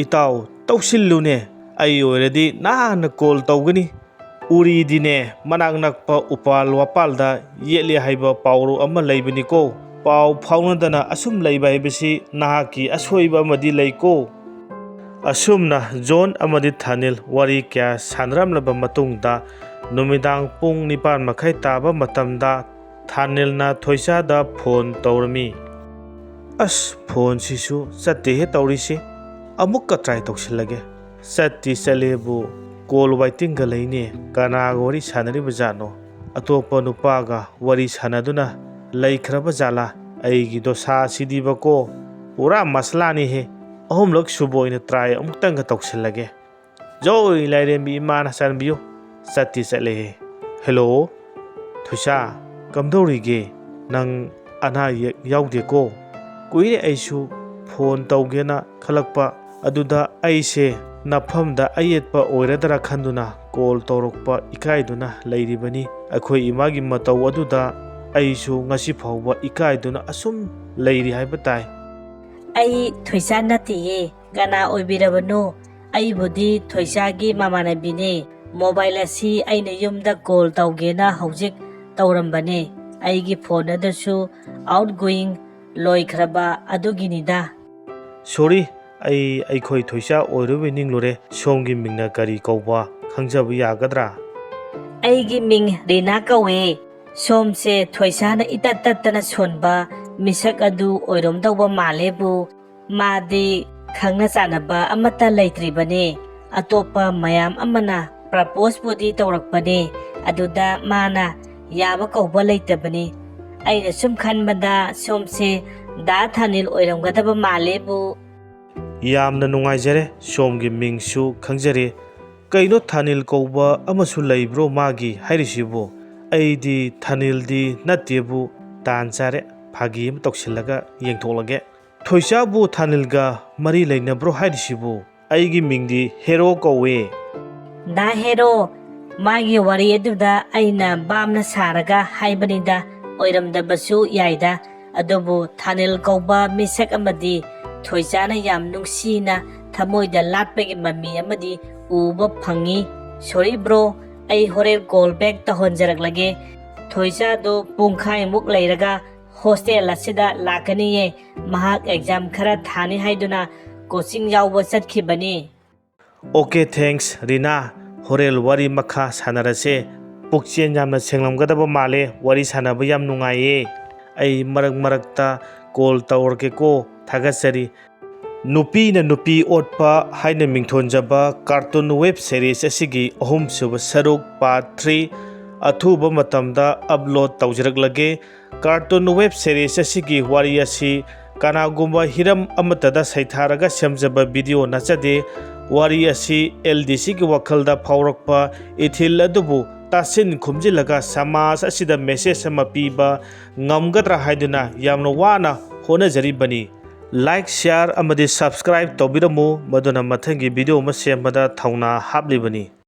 ꯏꯇꯥꯎ, ꯇꯧꯁꯤꯜꯂꯨꯅꯦ꯫ ꯑꯩ ꯑꯣꯏꯔꯗꯤ ꯅꯍꯥꯟꯅ ꯀꯣꯜ ꯇꯧꯒꯅꯤ꯫ ꯎꯔꯤꯗꯤꯅꯦ ꯃꯅꯥꯛ ꯅꯛꯄ ꯎꯄꯥꯜ ꯋꯥꯄꯥꯜꯗ ꯌꯦꯠꯂꯦ ꯍꯥꯏꯕ ꯄꯥꯎꯔꯧ ꯑꯃ ꯂꯩꯕꯅꯤꯀꯣ꯫ ꯄꯥꯎ ꯐꯥꯎꯅꯗꯅ ꯑꯁꯨꯝ ꯂꯩꯕ ꯍꯥꯏꯕꯁꯤ ꯅꯍꯥꯛꯀꯤ ꯑꯁꯣꯏꯕ ꯑꯃꯗꯤ ꯂꯩꯀꯣ꯫ ꯑꯁꯨꯝꯅ ꯖꯣꯟ ꯑꯃꯗꯤ ꯊꯥꯅꯤꯜ ꯋꯥꯔꯤ ꯀꯌꯥ ꯁꯥꯟꯅꯔꯝꯂꯕ ꯃꯇꯨꯡꯗ ꯅꯨꯃꯤꯗꯥꯡ ꯄꯨꯡ ꯅꯤꯄꯥꯟ ꯃꯈꯥꯏ ꯇꯥꯕ ꯃꯇꯝꯗ ꯊꯥꯅꯤꯜꯅ ꯊꯣꯏꯁꯥꯗ ꯐꯣꯟ ꯇꯧꯔꯝꯃꯤ꯫ ꯑꯁ, ꯐꯣꯟꯁꯤꯁꯨ ꯆꯠꯇꯦꯍꯦ ꯇꯧꯔꯤꯁꯤ꯫ ꯑꯃꯨꯛꯀ ꯇ꯭ꯔꯥꯏ ꯇꯧꯁꯤꯜꯂꯒꯦ꯫ ꯆꯠꯇꯤ ꯆꯠꯂꯦꯕꯨ ꯀꯣꯜ ꯋꯥꯏꯇꯤꯡꯒ ꯂꯩꯅꯦ꯫ ꯀꯅꯥꯒ ꯋꯥꯔꯤ ꯁꯥꯟꯅꯔꯤꯕ ꯖꯥꯠꯅꯣ? ꯑꯇꯣꯞꯄ ꯅꯨꯄꯥꯒ ꯋꯥꯔꯤ ꯁꯥꯟꯅꯗꯨꯅ ꯂꯩꯈ꯭ꯔꯕ ꯖꯥꯠꯂꯥ? ꯑꯩꯒꯤ ꯗꯣꯁꯥꯁꯤꯗꯤꯕꯀꯣ ꯄꯨꯔꯥ ꯃꯁꯂꯥꯅꯤꯍꯦ꯫ ꯑꯍꯨꯝꯂꯛ ꯁꯨꯕ ꯑꯣꯏꯅ ꯇ꯭ꯔꯥꯏ ꯑꯃꯨꯛꯇꯪꯒ ꯇꯧꯁꯤꯜꯂꯒꯦ꯫ ꯖꯣꯏ ꯂꯥꯏꯔꯦꯝꯕꯤ ꯏꯃꯥꯅ ꯆꯥꯟꯕꯤꯌꯨ꯫ ꯆꯠꯇꯤ ꯆꯠꯂꯦꯍꯦ꯫ ꯍꯦꯜꯂꯣ, ꯊꯣꯏꯁꯥ, ꯀꯝꯗꯧꯔꯤꯒꯦ? ꯅꯪ ꯑꯅꯥ ꯑꯌꯦꯛ ꯌꯥꯎꯗꯦꯀꯣ? ꯀꯨꯏꯔꯦ ꯑꯩꯁꯨ ꯐꯣꯟ ꯇꯧꯒꯦꯅ ꯈꯜꯂꯛꯄ, ꯑꯗꯨꯗ ꯑꯩꯁꯦ ꯅꯐꯝꯗ ꯑꯌꯦꯠꯄ ꯑꯣꯏꯔꯗ꯭ꯔꯥ ꯈꯟꯗꯨꯅ ꯀꯣꯜ ꯇꯧꯔꯛꯄ ꯏꯀꯥꯏꯗꯨꯅ ꯂꯩꯔꯤꯕꯅꯤ꯫ ꯑꯩꯈꯣꯏ ꯏꯃꯥꯒꯤ ꯃꯇꯧ ꯑꯗꯨꯗ ꯑꯩꯁꯨ ꯉꯁꯤ ꯐꯥꯎꯕ ꯏꯀꯥꯏꯗꯨꯅ ꯑꯁꯨꯝ ꯂꯩꯔꯤ ꯍꯥꯏꯕ ꯇꯥꯏ꯫ ꯑꯩ ꯊꯣꯏꯁꯥ ꯅꯠꯇꯦꯌꯦ꯫ ꯀꯅꯥ ꯑꯣꯏꯕꯤꯔꯕꯅꯣ? ꯑꯩꯕꯨꯗꯤ ꯊꯣꯏꯁꯥꯒꯤ ꯃꯃꯥꯟꯅꯕꯤꯅꯦ꯫ ꯃꯣꯕꯥꯏꯜ ꯑꯁꯤ ꯑꯩꯅ ꯌꯨꯝꯗ ꯀꯣꯜ ꯇꯧꯒꯦꯅ ꯍꯧꯖꯤꯛ ꯇꯧꯔꯝꯕꯅꯦ꯫ ꯑꯩꯒꯤ ꯐꯣꯟ ꯑꯗꯨꯁꯨ ꯑꯥꯎꯠꯒꯣꯌꯤꯡ ꯂꯣꯏꯈ꯭ꯔꯕ ꯑꯗꯨꯒꯤꯅꯤꯗ꯫ ꯁꯣꯔꯤ, ꯑꯩ ꯑꯩꯈꯣꯏ ꯊꯣꯏꯁꯥ ꯑꯣꯏꯔꯨꯕꯩ ꯅꯤꯡꯂꯨꯔꯦ꯫ ꯁꯣꯝꯒꯤ ꯃꯤꯡꯅ ꯀꯔꯤ ꯀꯧꯕ ꯈꯪꯖꯕ ꯌꯥꯒꯗ꯭ꯔꯥ? ꯑꯩꯒꯤ ꯃꯤꯡ ꯔꯤꯅꯥ ꯀꯧꯋꯦ꯫ ꯁꯣꯝꯁꯦ ꯊꯣꯏꯁꯥꯅ ꯏꯇꯠ ꯇꯠꯇꯅ ꯁꯣꯟꯕ ꯃꯤꯁꯛ ꯑꯗꯨ ꯑꯣꯏꯔꯝꯗꯧꯕ ꯃꯥꯜꯂꯦꯕꯨ꯫ ꯃꯥꯗꯤ ꯈꯪꯅ ꯆꯥꯟꯅꯕ ꯑꯃꯠꯇ ꯂꯩꯇ꯭ꯔꯤꯕꯅꯦ꯫ ꯑꯇꯣꯞꯄ ꯃꯌꯥꯝ ꯑꯃꯅ ꯄ꯭ꯔꯄꯣꯁꯄꯨꯗꯤ ꯇꯧꯔꯛꯄꯅꯦ, ꯑꯗꯨꯗ ꯃꯥꯅ ꯌꯥꯕ ꯀꯧꯕ ꯂꯩꯇꯕꯅꯤ꯫ ꯑꯩꯅ ꯁꯨꯝ ꯈꯟꯕꯗ ꯁꯣꯝꯁꯦ ꯗꯥ ꯊꯥꯅꯤꯜ ꯑꯣꯏꯔꯝꯒꯗꯕ ꯃꯥꯜꯂꯦꯕꯨ꯫ ꯌꯥꯝꯅ ꯅꯨꯡꯉꯥꯏꯖꯔꯦ, ꯁꯣꯝꯒꯤ ꯃꯤꯡꯁꯨ ꯈꯪꯖꯔꯦ꯫ ꯀꯩꯅꯣ, ꯊꯥꯅꯤꯜ ꯀꯧꯕ ꯑꯃꯁꯨ ꯂꯩꯕ꯭ꯔꯣ ꯃꯥꯒꯤ ꯍꯥꯏꯔꯤꯁꯤꯕꯨ? ꯑꯩꯗꯤ ꯊꯥꯅꯤꯜꯗꯤ ꯅꯠꯇꯦꯕꯨ꯫ ꯇꯥꯟ ꯆꯥꯔꯦ, ꯐꯥꯒꯤ ꯑꯃ ꯇꯧꯁꯤꯜꯂꯒ ꯌꯦꯡꯊꯣꯛꯂꯒꯦ꯫ ꯊꯣꯏꯁꯥꯕꯨ ꯊꯥꯅꯤꯜꯒ ꯃꯔꯤ ꯂꯩꯅꯕ꯭ꯔꯣ ꯍꯥꯏꯔꯤꯁꯤꯕꯨ? ꯑꯩꯒꯤ ꯃꯤꯡꯗꯤ ꯍꯦꯔꯣ ꯀꯧꯋꯦ꯫ ꯗꯥ ꯍꯦꯔꯣ, ꯃꯥꯒꯤ ꯋꯥꯔꯤ ꯑꯗꯨꯗ ꯑꯩꯅ ꯚꯥꯞꯅ ꯁꯥꯔꯒ ꯍꯥꯏꯕꯅꯤꯗ, ꯑꯣꯏꯔꯝꯗꯕꯁꯨ ꯌꯥꯏꯗ꯫ ꯑꯗꯨꯕꯨ ꯊꯥꯅꯤꯜ ꯀꯧꯕ ꯃꯤꯁꯛ ꯑꯃꯗꯤ ꯊꯣꯏꯁꯥꯅ ꯌꯥꯝ ꯅꯨꯡꯁꯤꯅ ꯊꯃꯣꯏꯗ ꯂꯥꯠꯄꯒꯤ ꯃꯃꯤ ꯑꯃꯗꯤ ꯎꯕ ꯐꯪꯉꯤ꯫ Sorry bro, ꯑꯩ ꯍꯣꯔꯦꯟ call back ꯇꯧꯍꯟꯖꯔꯛꯂꯒꯦ꯫ ꯊꯣꯏꯁꯥꯗꯨ ꯄꯨꯡꯈꯥꯏꯃꯨꯛ ꯂꯩꯔꯒ hostel ꯑꯁꯤꯗ ꯂꯥꯛꯀꯅꯤꯌꯦ꯫ ꯃꯍꯥꯛ exam ꯈꯔ ꯊꯥꯅꯤ ꯍꯥꯏꯗꯨꯅ coaching ꯌꯥꯎꯕ ꯆꯠꯈꯤꯕꯅꯤ꯫ Okay, thanks, ꯔꯤꯅꯥ꯫ ꯍꯣꯔꯦꯟ ꯋꯥꯔꯤ ꯃꯈꯥ ꯁꯥꯟꯅꯔꯁꯦ꯫ ꯄꯨꯛꯆꯦꯜ ꯌꯥꯝꯅ ꯁꯦꯡꯂꯝꯒꯗꯕ ꯃꯥꯜꯂꯦ, ꯋꯥꯔꯤ ꯁꯥꯟꯅꯕ ꯌꯥꯝ ꯅꯨꯡꯉꯥꯏꯌꯦ꯫ ꯑꯩ ꯃꯔꯛ ꯃꯔꯛꯇ call ꯇꯧꯔꯛꯀꯦꯀꯣ꯫ ꯊꯥꯒꯠꯆꯔꯤ꯫ ꯅꯨꯄꯤꯅ ꯅꯨꯄꯤ ꯑꯣꯠꯄ ꯍꯥꯏꯅ ꯃꯤꯡꯊꯣꯟꯖꯕ cartoon web series ꯑꯁꯤꯒꯤ ꯑꯍꯨꯝꯁꯨꯕ ꯁꯔꯨꯛ, part three, ꯑꯊꯨꯕ ꯃꯇꯝꯗ upload ꯇꯧꯖꯔꯛꯂꯒꯦ꯫ Cartoon web series ꯑꯁꯤꯒꯤ ꯋꯥꯔꯤ ꯑꯁꯤ ꯀꯅꯥꯒꯨꯝꯕ ꯍꯤꯔꯝ ꯑꯃꯠꯇꯗ ꯁꯩꯊꯥꯔꯒ ꯁꯦꯝꯖꯕ video ꯅꯠꯆꯗꯦ꯫ ꯋꯥꯔꯤ ꯑꯁꯤ LDCꯒꯤ ꯋꯥꯈꯜꯗ ꯐꯥꯎꯔꯛꯄ ꯏꯊꯤꯜ ꯑꯗꯨꯕꯨ ꯇꯥꯁꯤꯟ ꯈꯨꯝꯖꯤꯜꯂꯒ ꯁꯃꯥꯖ ꯑꯁꯤꯗ message ꯑꯃ ꯄꯤꯕ ꯉꯝꯒꯗ꯭ꯔꯥ ꯍꯥꯏꯗꯨꯅ ꯌꯥꯝꯅ ꯋꯥꯅ ꯍꯣꯠꯅꯖꯔꯤꯕꯅꯤ꯫ Like, share ꯑꯃꯗꯤ subscribe ꯇꯧꯕꯤꯔꯝꯃꯨ, ꯃꯗꯨꯅ ꯃꯊꯪꯒꯤ video ꯑꯃ ꯁꯦꯝꯕꯗ ꯊꯧꯅꯥ ꯍꯥꯞꯂꯤꯕꯅꯤ꯫